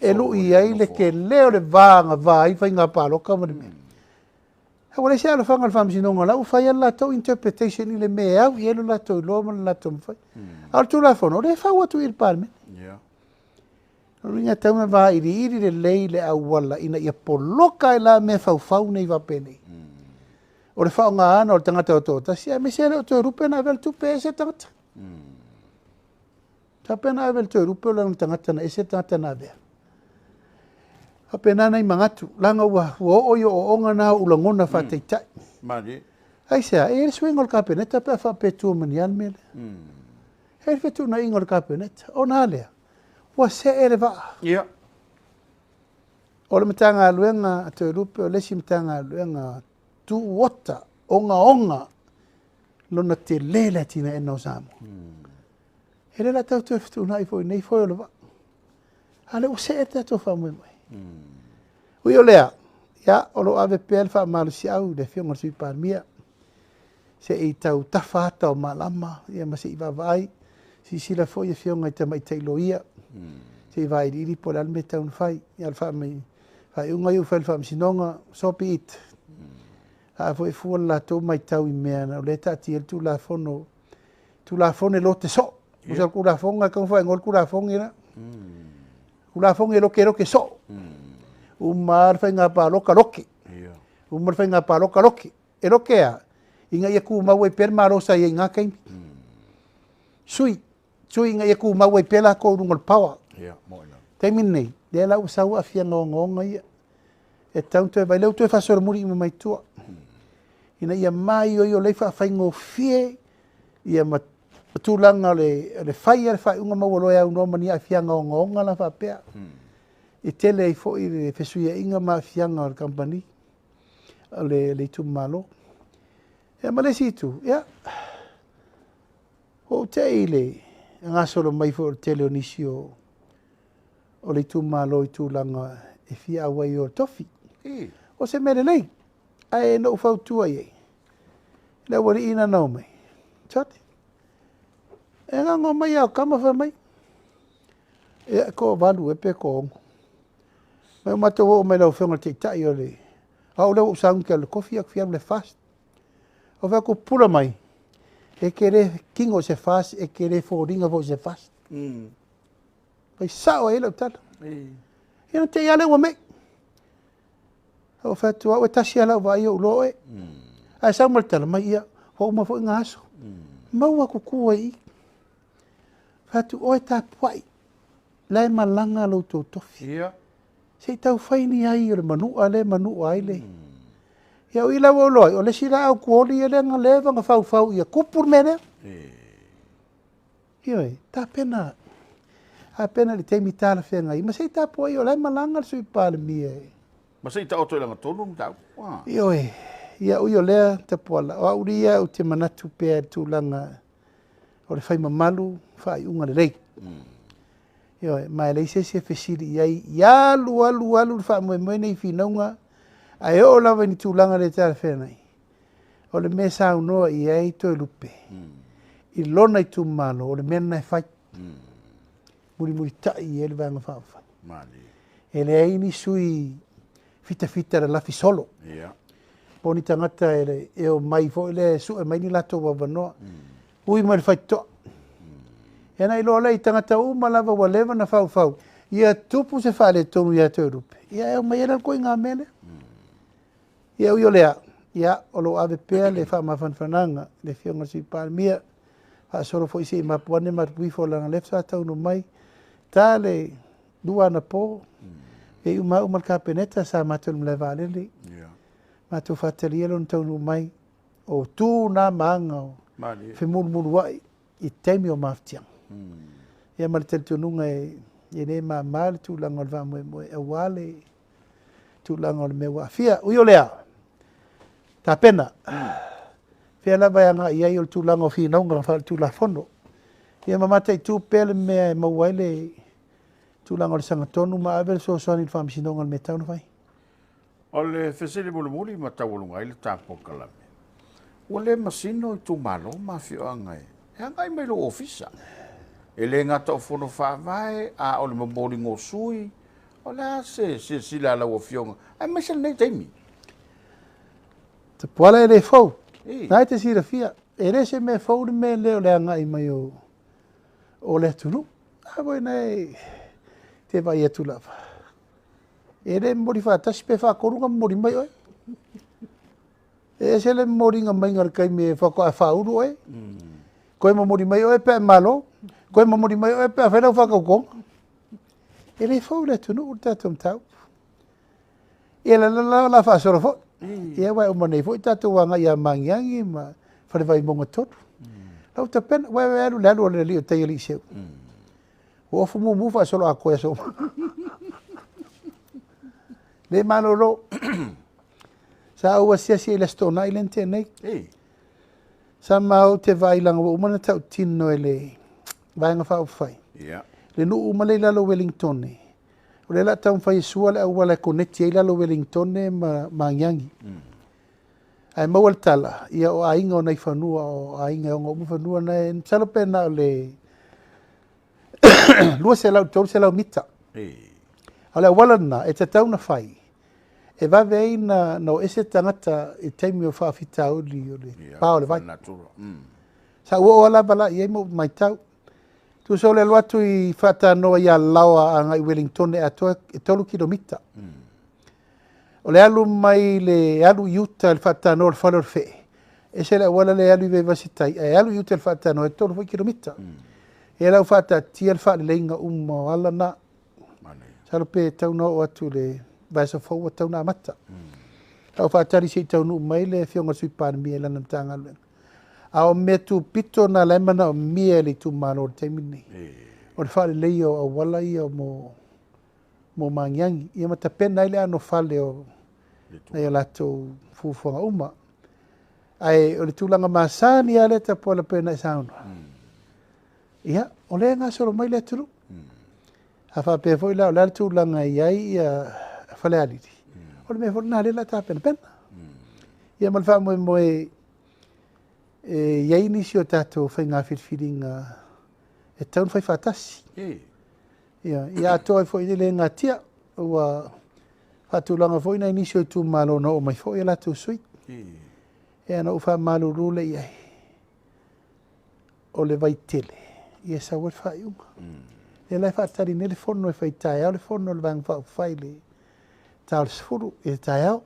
e lui ai le tele o le va agavā ai faiga palota ma le mea. Ae ua leai se alofaga a le Faamasinoga, o la ua fai lava le latou interpretation i le mea e au i ai lo latou iloa ma le latou mafai. A o le Tulafono, o lea e fau atu i le Palemene. O lona uiga e tatau ona vailiili lelei le auala ina ia poloka ai la mea faufau nei faapenei. O le faaaogaina o le tagata toatasi, aemaise le o Toelupe na avea le tupe e ese le tagata. Faapea na ave le Toelupe o lana tagata na ese le tagata na avea. Faapena nai manatu, leaga ua oo i ooooga na o ou lagona faataitai. Malie. Aisea, e i ai le suiga o le Kapeneta pe a faapea e tua ma ni a le mea lea. E i ai le fetuunaiga o le Kapeneta, ona a lea, ua see le vaa. O le Matagaluega a Toelupe o le isi Matagaluega tuuota, ogaoga, lona tele le atinaeina o Samoa. E le o le a tau toe fetuunai foi i nei foe o le vaa. A o lea ua see le tatou faamoemoe. Ui o lea, ia, o lo o ave pea le faamalosiau i le Afioga i le Sui Palemia, se i tau tafa ata o malama, ia ma se i vaavaai, silasila foi Afioga i tamaitai loia, se i vailiili po o le a le mea e tatau ona fai. Ia, o le faaiuga ia ua fai e le Faamasinoga, so be it. A foi e fua le latou matau i mea o lea e taatia ai le Tulafono, Tulafono e lote soo. O se Tulafono e tatau ona faaigoa le Tulafono la. Tulafono e lote lote soo. Uma lava le faiga palota lote. Uma le faiga palota lote. E lote a, ina ia tumau ai pea le Malo sa i ai i na taimi. Sui, sui ina ia tumau ai pea latou i luga o le power. Ia, moni lava. Taimi lenei, lea la ua sau aafiaga ogaoga ia, e tatau ona toe vaai, lea ua toe faasolomuli uma mai tua, ina ia maioio lelei faafaigofie ia ma tulaga o le fai o le faaiuga ma ua loa e aunoa ma ni aafiaga ogaoga la faapea. E tele ai foi le fesuiaiga ma aafiaga o le kamupani, o le itumalo. Ia ma le isi itu, ia, ua ou te i le gasolo mai foi o le tele o nisi o le itumalo i tulaga e fia auai o le tofi. O se mea lelei, ae na ou fautua i ai, le aualii na na omai, sole, e gago mai lava o tama fai mai, ia e toavalu ea pe toaono. Mai ua matou oo mai i lau Afioga i le Taitai o le... O au lea ua ou sauni ou te alu i le kofi ae ou te fia alu i le FAST. Ou fai atu, pupula mai, e te le tino i se FAST, e te le foliga foi i se FAST. Fai sao ai lau tala. Ia na te i lava lea ua mei. Ou fai atu, au e tasi lava lau vaai ou iloa oe. Ae sau ma le tala mai, ia, ua uma foi na aso. Maua atu tua i i. Fai atu, oe tapuai, la e malaga lo outou tofi. Se i tau fai ni ai o le manua lea e manua ai le... Ia o i la ua ou iloa ai, o le isi la au tuoli lea na leva ona faufau ia tupu le mea lea. Ioe, tapena, tapena i le taimi talafeagai, ma se i tapuai o la e malaga le Sui Palemia e... Ma se i taoto i lagatonu le mataupu. Ioe, ia ui o lea Tapuala, o au ia ou te manatu pea i le tulaga o le fai mamalu, faaiuga lelei. Ioe, ma e leai se isi e fesili i ai, ia alu, alu, alu le faamoemoe nei i finauga, ae oo lava i ni tulaga le talafeagai, o le mea e saunoa i ai Toelupe, i lona itumalo, o le mea lena e fai. Mulimulitai i ai le Vaega Faaupufai. E leai ni sui fitafita lalafi solo. Po o ni tagata e omai foi lea e sue mai ni latou avanoa. Ui mai le faitotoa. Ia na iloa lea i tagata uma lava ua leva na faufau, ia tupu se faaletonu ia Toelupe, ia e omai ai la le ituaiga mea lea. Ia ui o lea, ia o lo o ave pea le faamafanafanaga i le Afioga i le Sui Palemia, faasolo foi se i mapu ane mapu ifo leaga o lea faatoa taunuu mai, ta le 2 anapo, e iu maua ma le Kapeneta sa matou i le malae vaalele. Matou faatalia lona taunuu mai, o tu na ma aga o femulumuluai i taimi o mafatiaga. Ia ma le talitonuga e le mama le tulaga o le faamoemoe, aua le tulaga o le mea ua aafia. Ui o lea, tapena, fea lava e agai i ai o le tulaga o finauga faaletulafono. Ia ma mataitu pea le mea e maua ai le tulaga o le sagatonu ma ave le fesoasoani i le Faamasinoga o le mea e tatau ona fai. O le fesili mulimuli ma taualuga ai le ta polokalame, ua le masino itumalo ma afioaga e agai mai lou ofisa. E le gata o fono faavae, a o le momoliga o sui, o le a se silasila a lau Afioga, aemaise lenei taimi? Tapuala e le fou, na e te silafia, e le se mea fou le mea lea o le agai mai o le atunuu. A foi na e te vaai atu lava. E le momoli faatasi pe faatolu na momoli mai oe. E ese le momoliga mai o le taimi e faatoa faaulu oe. Koe momoli mai oe pe a malo, koe momoli mai oe pe a fai lau faatautoga. E le fou le atunuu le tatou mataupu. Ia la la la faasolo foi. Ia uai uma nei foi tatou agai ia Magiagi ma Falevaimoga 3. Lau tapena, uai uai alu le alu o le alii o tai alii seu. Ua ofu mumu faasolo atoa aso uma. Le malolo. Sa ou asiasi i le Aso Toonai lea na tea nei. Sa ma ou te vaai laga ua uma ona tautino e le Vaega Faaupufai. Le nuu uma lea i lalo o Wellingtone. O lea o le a taumafai e sua le auala e koneti ai lalo o Wellingtone ma Magiagi. Ae maua le tala, ia o aiga o nai fanua, o aiga e ona uma fanua na e masalo pe na o le 200 300 mita. A o le auala lena e tatau ona fai, e vave ai na o ese tagata i taimi o faafitauli o le pa o le vai. Sa ou oo lava la i ai ma ou matau. Tusa o le alu atu i Faatanoa i Alaoa agai i Wellingtone atoa e 3 kilomita. O le alu mai le alu i uta i le Faatanoa o le fale o le Fee, Ese le auala lea e alu i Vaivase tai, ae alu i uta i le faatanoa e 3 foi kilomita. Ia la ua faataatia le faaleleiga uma o ala na. Masalo pe tatau ona oo atu i le vaiaso fou ua tatau ona amata. A o faatali se i taunuu mai le Afioga i le Sui Palemia i lana Matagaluega. A o mea tupito na la e manaomia e le itumalo i le taimi lenei, o le faaleleia o auala ia mo Magiagi, ia ma tapena ai le anofale o nai o latou fuafuaga uma. Ae o le tulaga masani lava lea Tapuala pei ona e saunoa, ia, o lea e gasolo mai le atunuu. A faapea foi la o le a le tulaga e i ai Falealili, o le mea foi lena o lea o le a tapenapena. Ia ma le faamoemoe e i ai nisi o tatou faiga filifiliga e tatau ona fai faatasi. Ia, ia atoa ai foi le natia, ua faatulaga foi nai nisi o itumalo na oo mai foi a latou sui. Ia na ou faamalulu lea i ai, o le vaitele, ia sau ai le faaiuga. Lea la e faatali nei le fono e fai taeao le fono a le Vaega Faaupufai i le ta o le 10 i le taeao.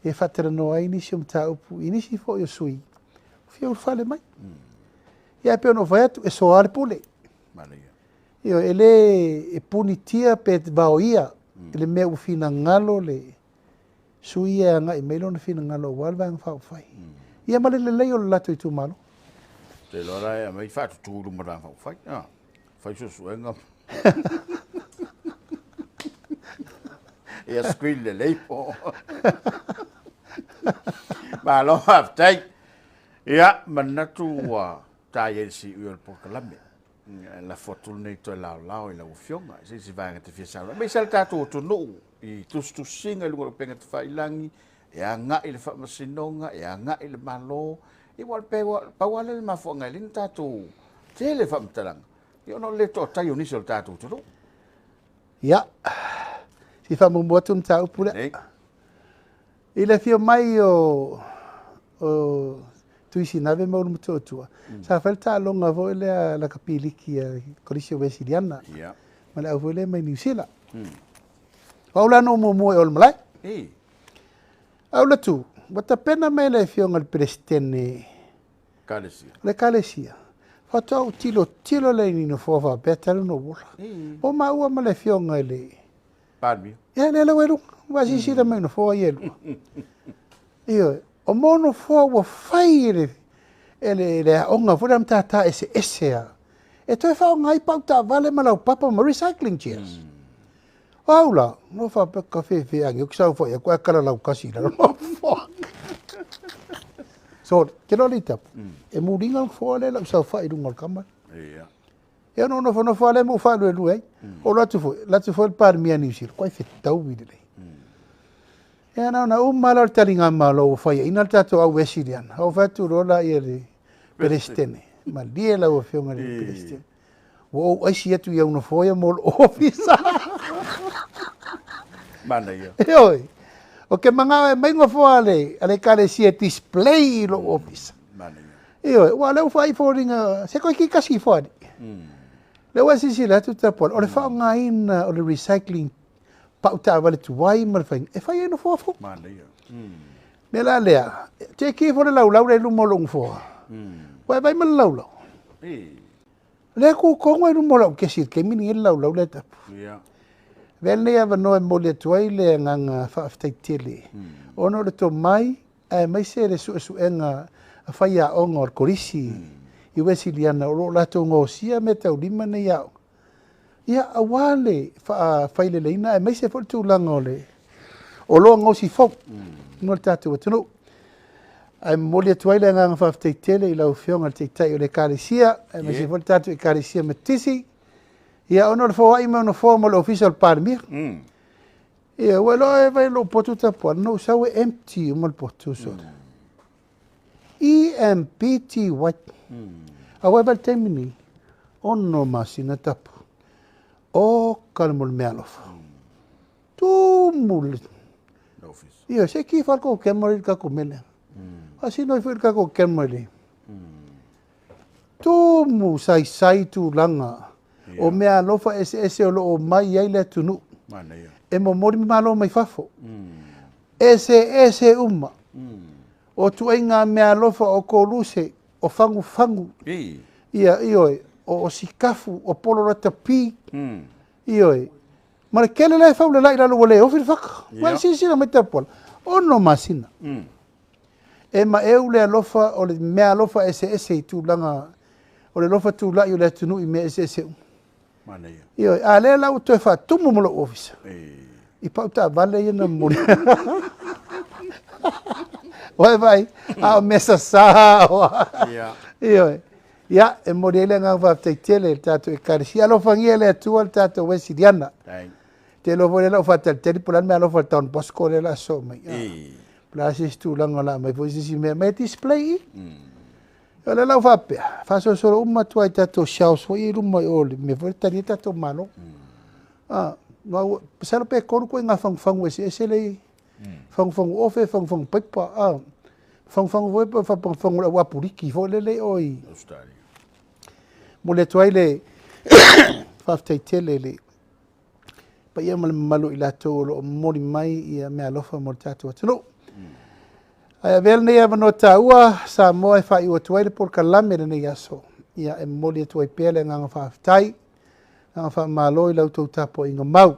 E faatalanoa ai nisi o mataupu i nisi foi o sui fia ulufale mai. Ia e pei ona ou fai atu, e soa le pule. Ioe, e le e punitia pe vaoia le mea ua finagalo le sui e agai mai lona finagalo aua le Vaega Faaupufai. Ia ma le lelei o le latou itumalo. Te iloa la e aumai faatutu i luma o le Vaega Faaupufai. Fai suesuega. Ia screen lelei po. Malo faafetai. Ia, manatu ua ta i ai le siui o le polokalame. Lafo atu lenei toe laolao i lau Afioga i se isi vaega e te fia saunoa. Aemaise le tatou atunuu i tusitusiga i luga o upega tafailagi, e agai i le faamasinoga, e agai i le Malo. Ia ua pau lava lea o le mafuaaga e ala ai ona tatou tele faamatalaga, ia ona o le le toatai o nisi o le tatou atunuu. Ia, se i faamuamua atu le mataupu lea. I le afio mai o Tuisinave ma Ulumotootua, sa fai le taaloga foi lea lakapi liki a le Kolisi o Uesiliana ma le au foi lea mai Niu Sila. O au la na ou muamua i o i le malae. Ae ou alu atu, ua tapena mai le afioga i le Peresetene o le Ekalesia. Faatoa ou tilotilo lea i nofoa faapea talu ona ou ola. O maua ma le afioga i le Palemia. Ia, lea ua i luga. Ua silasila mai i nofoa ia e lua. Ioe, o mo nofoa ua fai e le, e le, le aoga foi lea matata eseese a. E toe faaaoga ai pau taavale ma laupapa ma recycling chairs. O au la, no faapea ka fefe agi ou saofai atu ae kalalau kasi i lalo nofoa. So, te loa le tapu, e muliga le nofoa lea lau saofai i luga o le kama. Ia. Ia ona ou nofonofo lava lea ma ou faaluelue ai. Ou alu atu foi, alu atu foi le Palemia Niu Sila, koe fetaui lelei. Ia na ona uma lava o le taligamalo ua faiaina le tatou au Uesiliana, ou fai atu loa lea i le Peresetene, malie lau Afioga i le Peresetene, ua ou aisi atu i au nofoa ia mo lou ofisa. Manaia. Ioe. Ou te manao e aumai nofoa a le Ekalesia e display i lou ofisa. Manaia. Ioe, ua lea ua faai foliga, se koe kikasi ifo alii. Lea ua e silasila atu Tapuala, o le faaaogaina o le recycling pau taavale tuai ma le faiga, e fai ai nofoa fou. Manaia. Mea la lea, teki ifo le laulau lea i luma o lou nofoa. Ua e vaai ma le laulau. O lea e tu tonu lava i luma o lau kesi i le taimi lenei le laulau lea Tapu. Avea lenei avanoa e momoli atu ai le agaga faafetai tele, ona o le tomai aemaise le suesuega a faiaoga o le Kolisi i Uesiliana o lo o latou gaosia meataulima nei aoga, ia, aua le faafaileleina aemaise foi le tulaga o le oloa gaosi fou mo le tatou atunuu. Ae momoli atu ai le agaga faafetai tele i lau Afioga i le Taitai o le Ekalesia, aemaise foi le tatou Ekalesia Metotisi, ia, ona o le foai mai o nofoa mo le Ofisa o le Palemia. Ia, ua iloa e vai lou potu tapuala, na ou sau e empty uma le potu, sole. E-M-P-T-Y. A ua e vai le taimi nei, 6 masina tapu. O ka le mo le meaalofa. Tumu le... Ia, se ki whal ko kema i le kako mele. Faasino ai foi le kako kema i le... Tumu saisai tulaga o meaalofa eseese o lo o mai ai le atunuu e momoli ma malo mai fafo. Eseese uma. O ituaiga meaalofa o koluse, o fagufagu, ia, ioe, o sikafu, o polo latapi, ioe, ma le tele la e faulelai i lalo ua le ofi le faka. Ua e silasila mai Tapuala, 6 masina. E maeu le alofa o le meaalofa eseese i tulaga o le alofa tulai o le atunuu i mea eseese uma. Ioe, a lea la ua toe faatumu ma lou ofisa i pau taavale ia na momoli. Ua e vaai, a o mea sasā. Ioe. Ia, e momoli ai le agaga faafetai tele i le tatou Ekalesia. Alofagia e le Atua le tatou Wesiliana. Te iloa foi lea la ua faatalitali po o le a le meaalofa a le Don Bosco lea o le a sosoo mai. Po o le a se isi tulaga o le a aumai foi se isi mea mai e display i. O lea la ua faapea, faasolosolo uma atu lava i tatou shelves foi ia i luma i o i le mea foi lea e tali ai tatou malo. Masalo pe 3 ituaiga fagufagu eseese lea e i ai. Fagufagu ofe, fagufagu paipa, fagufagu foi pe fagufagu o le au apuliki foi lele i o i Momoli atu ai le faafetai tele i le paia ma le mamalu o i latou o lo o momoli mai ia meaalofa mo le tatou atunuu. Ae avea lenei avanoa taua Samoa e faaiu atu ai le polokalame lenei aso. Ia e momoli atu ai pea le agaga faafetai, agaga faamalo i la outou tapuaiga mau.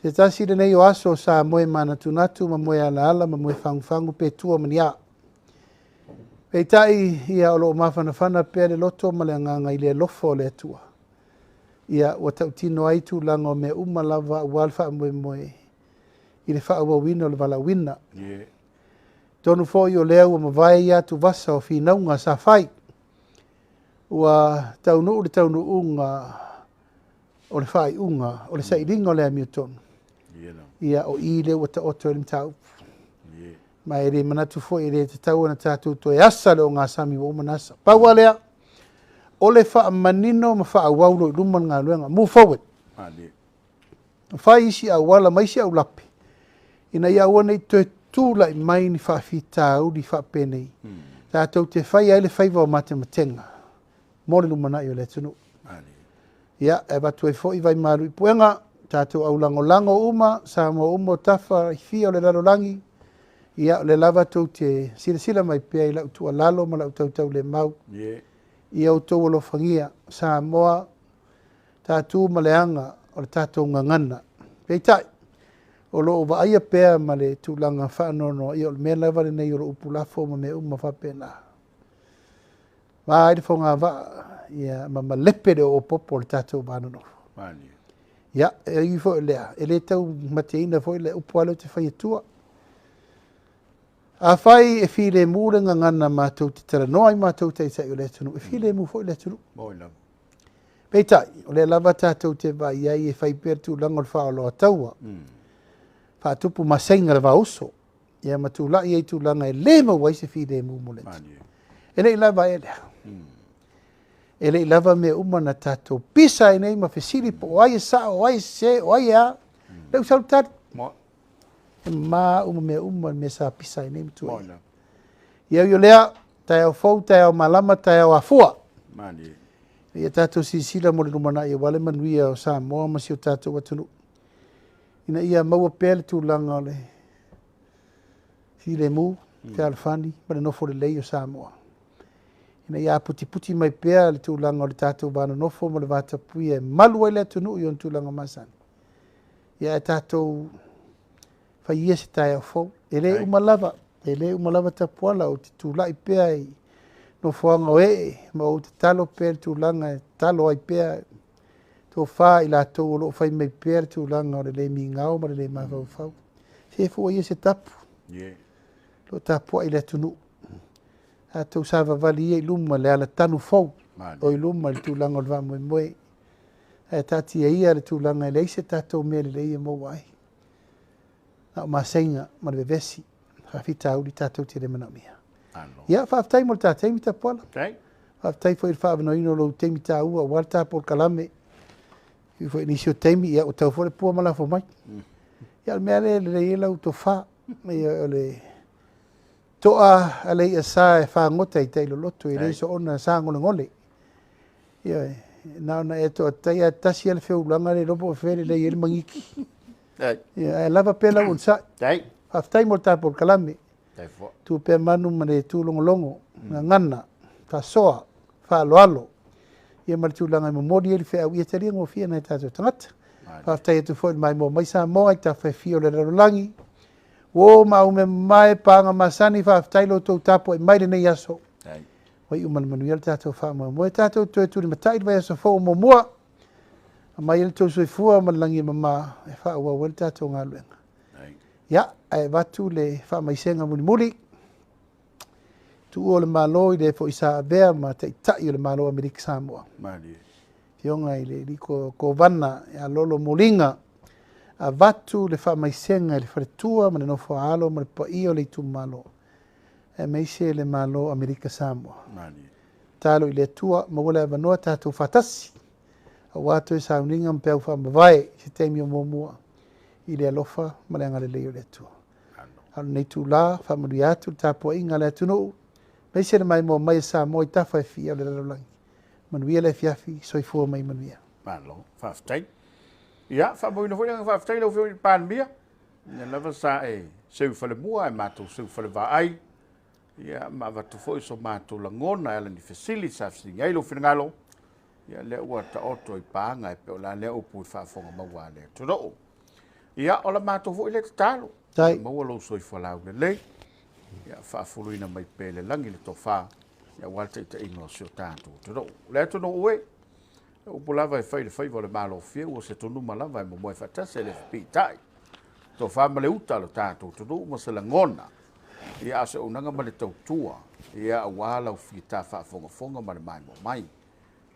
Se tasi lenei o aso sa moe manatunatu ma moe alaala ma moe fagufagu pe tua ma ni a. Peitai, ia o lo o mafanafana pea le loto ma le agaga i le alofa o le Atua. Ia ua tautino ai tulaga o mea uma lava aua le faamoemoe i le faaauauina o le valaauina. Tonu foi o lea ua mavae ia atuvasa o finauga sa fai. Ua taunuu le taunuuga o le faaiuga, o le sailiga o le amiotonu. Ia, o i lea ua taoto ai le mataupu. Ma e le manatu foi e le tatau ona tatou toe asa le ogasami ua uma ona asa. Pau lava lea, o le faamanino ma faaauau loa i luma le galuega. Move forward. Fai isi auala ma isi aulape, ina ia aua ne i toe tulai mai ni faafitauli faapenei. Tatou te faia ai le faiva o matematega mo le lumanai o le atunuu. Ia, e avatu ai foi vaimalu i puega, tatou aulagolago uma, Samoa uma o tafa i fia o le lalolagi, ia, o lea lava tou te silasila mai pea i lau tuualalo ma lau tautaulemau. Ia outou alofagia, Samoa, tatou ma le aga o le tatou gagana. Peitai, o lo o vaaia pea ma le tulaga faanoanoa, ia o le mea lava lenei o lo upu lafo ma mea uma faapena. Va ai le fogavaa, ia, ma malepe le oopopo o le tatou va nonofo. Ia, e ui foi o lea, e le tau mateina foi le upu lava lea ou te fai atua. Afai e filemu le gagana matou te talanoa ai matou taitai o le atunuu, e filemu foi le atunuu. Peitai, o lea lava tatou te vaai ai e fai pea le tulaga o le faaoloataua, faatupu maseiga le vauso, ia ma tulai ai tulaga e le maua ai se filemu mo le atunuu. E le i lava ea lea. E le i lava mea uma na tatou pisa ai nei ma fesili po o ai e sao, o ai e sese, o ai e a. Lea ua sau le tali. E mama uma mea uma le mea sa pisa ai nei ma tuuaia. Ia ui o lea, taeao fou, taeao malama, taeao afua. Ia tatou silasila mo le lumanai aua le manuia o Samoa ma si o tatou atunuu. Ina ia maua pea le tulaga o le filemu, fealofani ma le nofo lelei o Samoa. Ina ia aputiputi mai pea le tulaga o le tatou va nonofo ma le va tapuia e malu ai le atunuu i ona tulaga masani. Ia ae tatou fai ia se taeao fou. E le uma lava, e le uma lava Tapuala, ou te tulai pea i nofoaga o ee ma ou tatalo pea i le tulaga e tatalo ai pea tofa i latou o lo o fai mai pea le tulaga o le le migao ma le le mafaufau. Se fua ia se tapu. Lo o tapuai le atunuu. Tatou savavali ia i luma le alatanu fou o i luma i le tulaga o le faamoemoe. Ae taatia ia le tulaga e leai se tatou mea lelei e maua ai. Na o maseiga ma le vevesi, faafitauli tatou te le manaomia. Ia, faafetai mo le ta taimi Tapuala. Faafetai foi i le faaavanoaina o lou taimi taua aua le ta polokalame. Ui foi i nisi o taimi, ia ua tau foi le pua ma lafo mai. Ia, o le mea lea e lelei ai lau tofa. Ia, o le toa a le i'a sa e fagota i tai loloto, e le soona sagolegole. Ia, na ona e toatai a tasi a le feulaga le iloa po o fea e lelei ai le magiki. Ia, ae lava pea lau onosai. Faafetai mo le ta polokalame. Tu pea manu ma le tūlogologo, gagana, faasoa, faaaloalo, ia ma le tulaga e momoli ai le feau ia talia gofie nai tatou tagata. Faafetai atu foi i le maimoa mai Samoa i tafa e fia o le lalolagi. Uo ma aume mamae, paga masani, faafetai lo outou tapuai mai lenei aso. Ua iu ma le manuia le tatou faamoemoe. Tatou toe tulimatai i le vaiaso fou o muamua. Aumai ai le tou soifua ma le lagi e mama e faaauau ai le tatou galuega. Ia, ae avatu le faamaisega mulimuli. Tuua o le Malo i le foi sa avea ma taitai o le Malo o Amerika Samoa. Afioga i le alii Kovana ia Lolo Moliga, avatu le faamaisega i le faletua ma le nofo a alo ma le paia o le itumalo, aemaise le Malo o Amerika Samoa. Tatalo i le Atua, maua le avanoa tatou faatasi, aua toe sauniga ma peau faamavae i se taimi o muamua i le alofa ma le agalelei o le Atua. A o lenei itula, faamanuia atu le tapuaiga a le atunuu, aemaise le maimoa mai a Samoa i tafa e fia o le lalolagi. Manuia le afiafi, soifua ma ia manuia. Malo, faafetai. Ia, faamauina foi le agaga faafetai i lau Afioga i le Palemia, lea lava sa e seu i falemua ae matou seu i falevaai, ia, ma avatu foi so matou lagona e ala i ni fesili sa fesiligia ai lou finagalo, ia, lea ua taoto i paga e pei o la lea upu i faafofoga maua a le atunuu. Ia, o la matou foi lea tatalo, ia maua lou soifua laulelei, ia faafuluina mai pea i le lagi le tofa, ia aua le taitaiga o si o tatou atunuu. Le atunuu e, o upu lava e fai i le faiva o le malofie, ua se tonuma lava e momoe faatasi e le fepiitai. Tofa ma le uta a lo tatou atunuu ma se lagona, ia a o se auaunaga ma le tautua, ia aua lau fita faafogafoga ma le maimoa mai.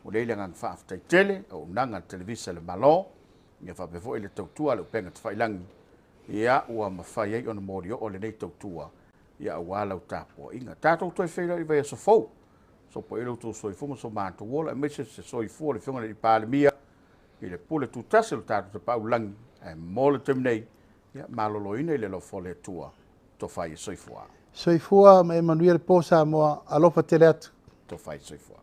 Ua lei le agaga faafetai tele, auaunaga a le Televisa a le Malo, ia faapea foi le tautua a le upega tafailagi, ia ua mafai ai ona molioo lenei tautua, ia aua lau tapuaiga. Tatou toe feiloai i le vaiaso fou, sopo i ai lo outou soifua ma so matou ola, aemaise se soifua o le Afioga i le Palemia i le pule tutasi o le tatou Tapaau i le Lagi, ae mo le taimi nei, ia maloloina i le alofa o le Atua, tofa ia soifua. Soifua ma ia manuia le po Samoa, alofa tele atu. Tofa ia soifua.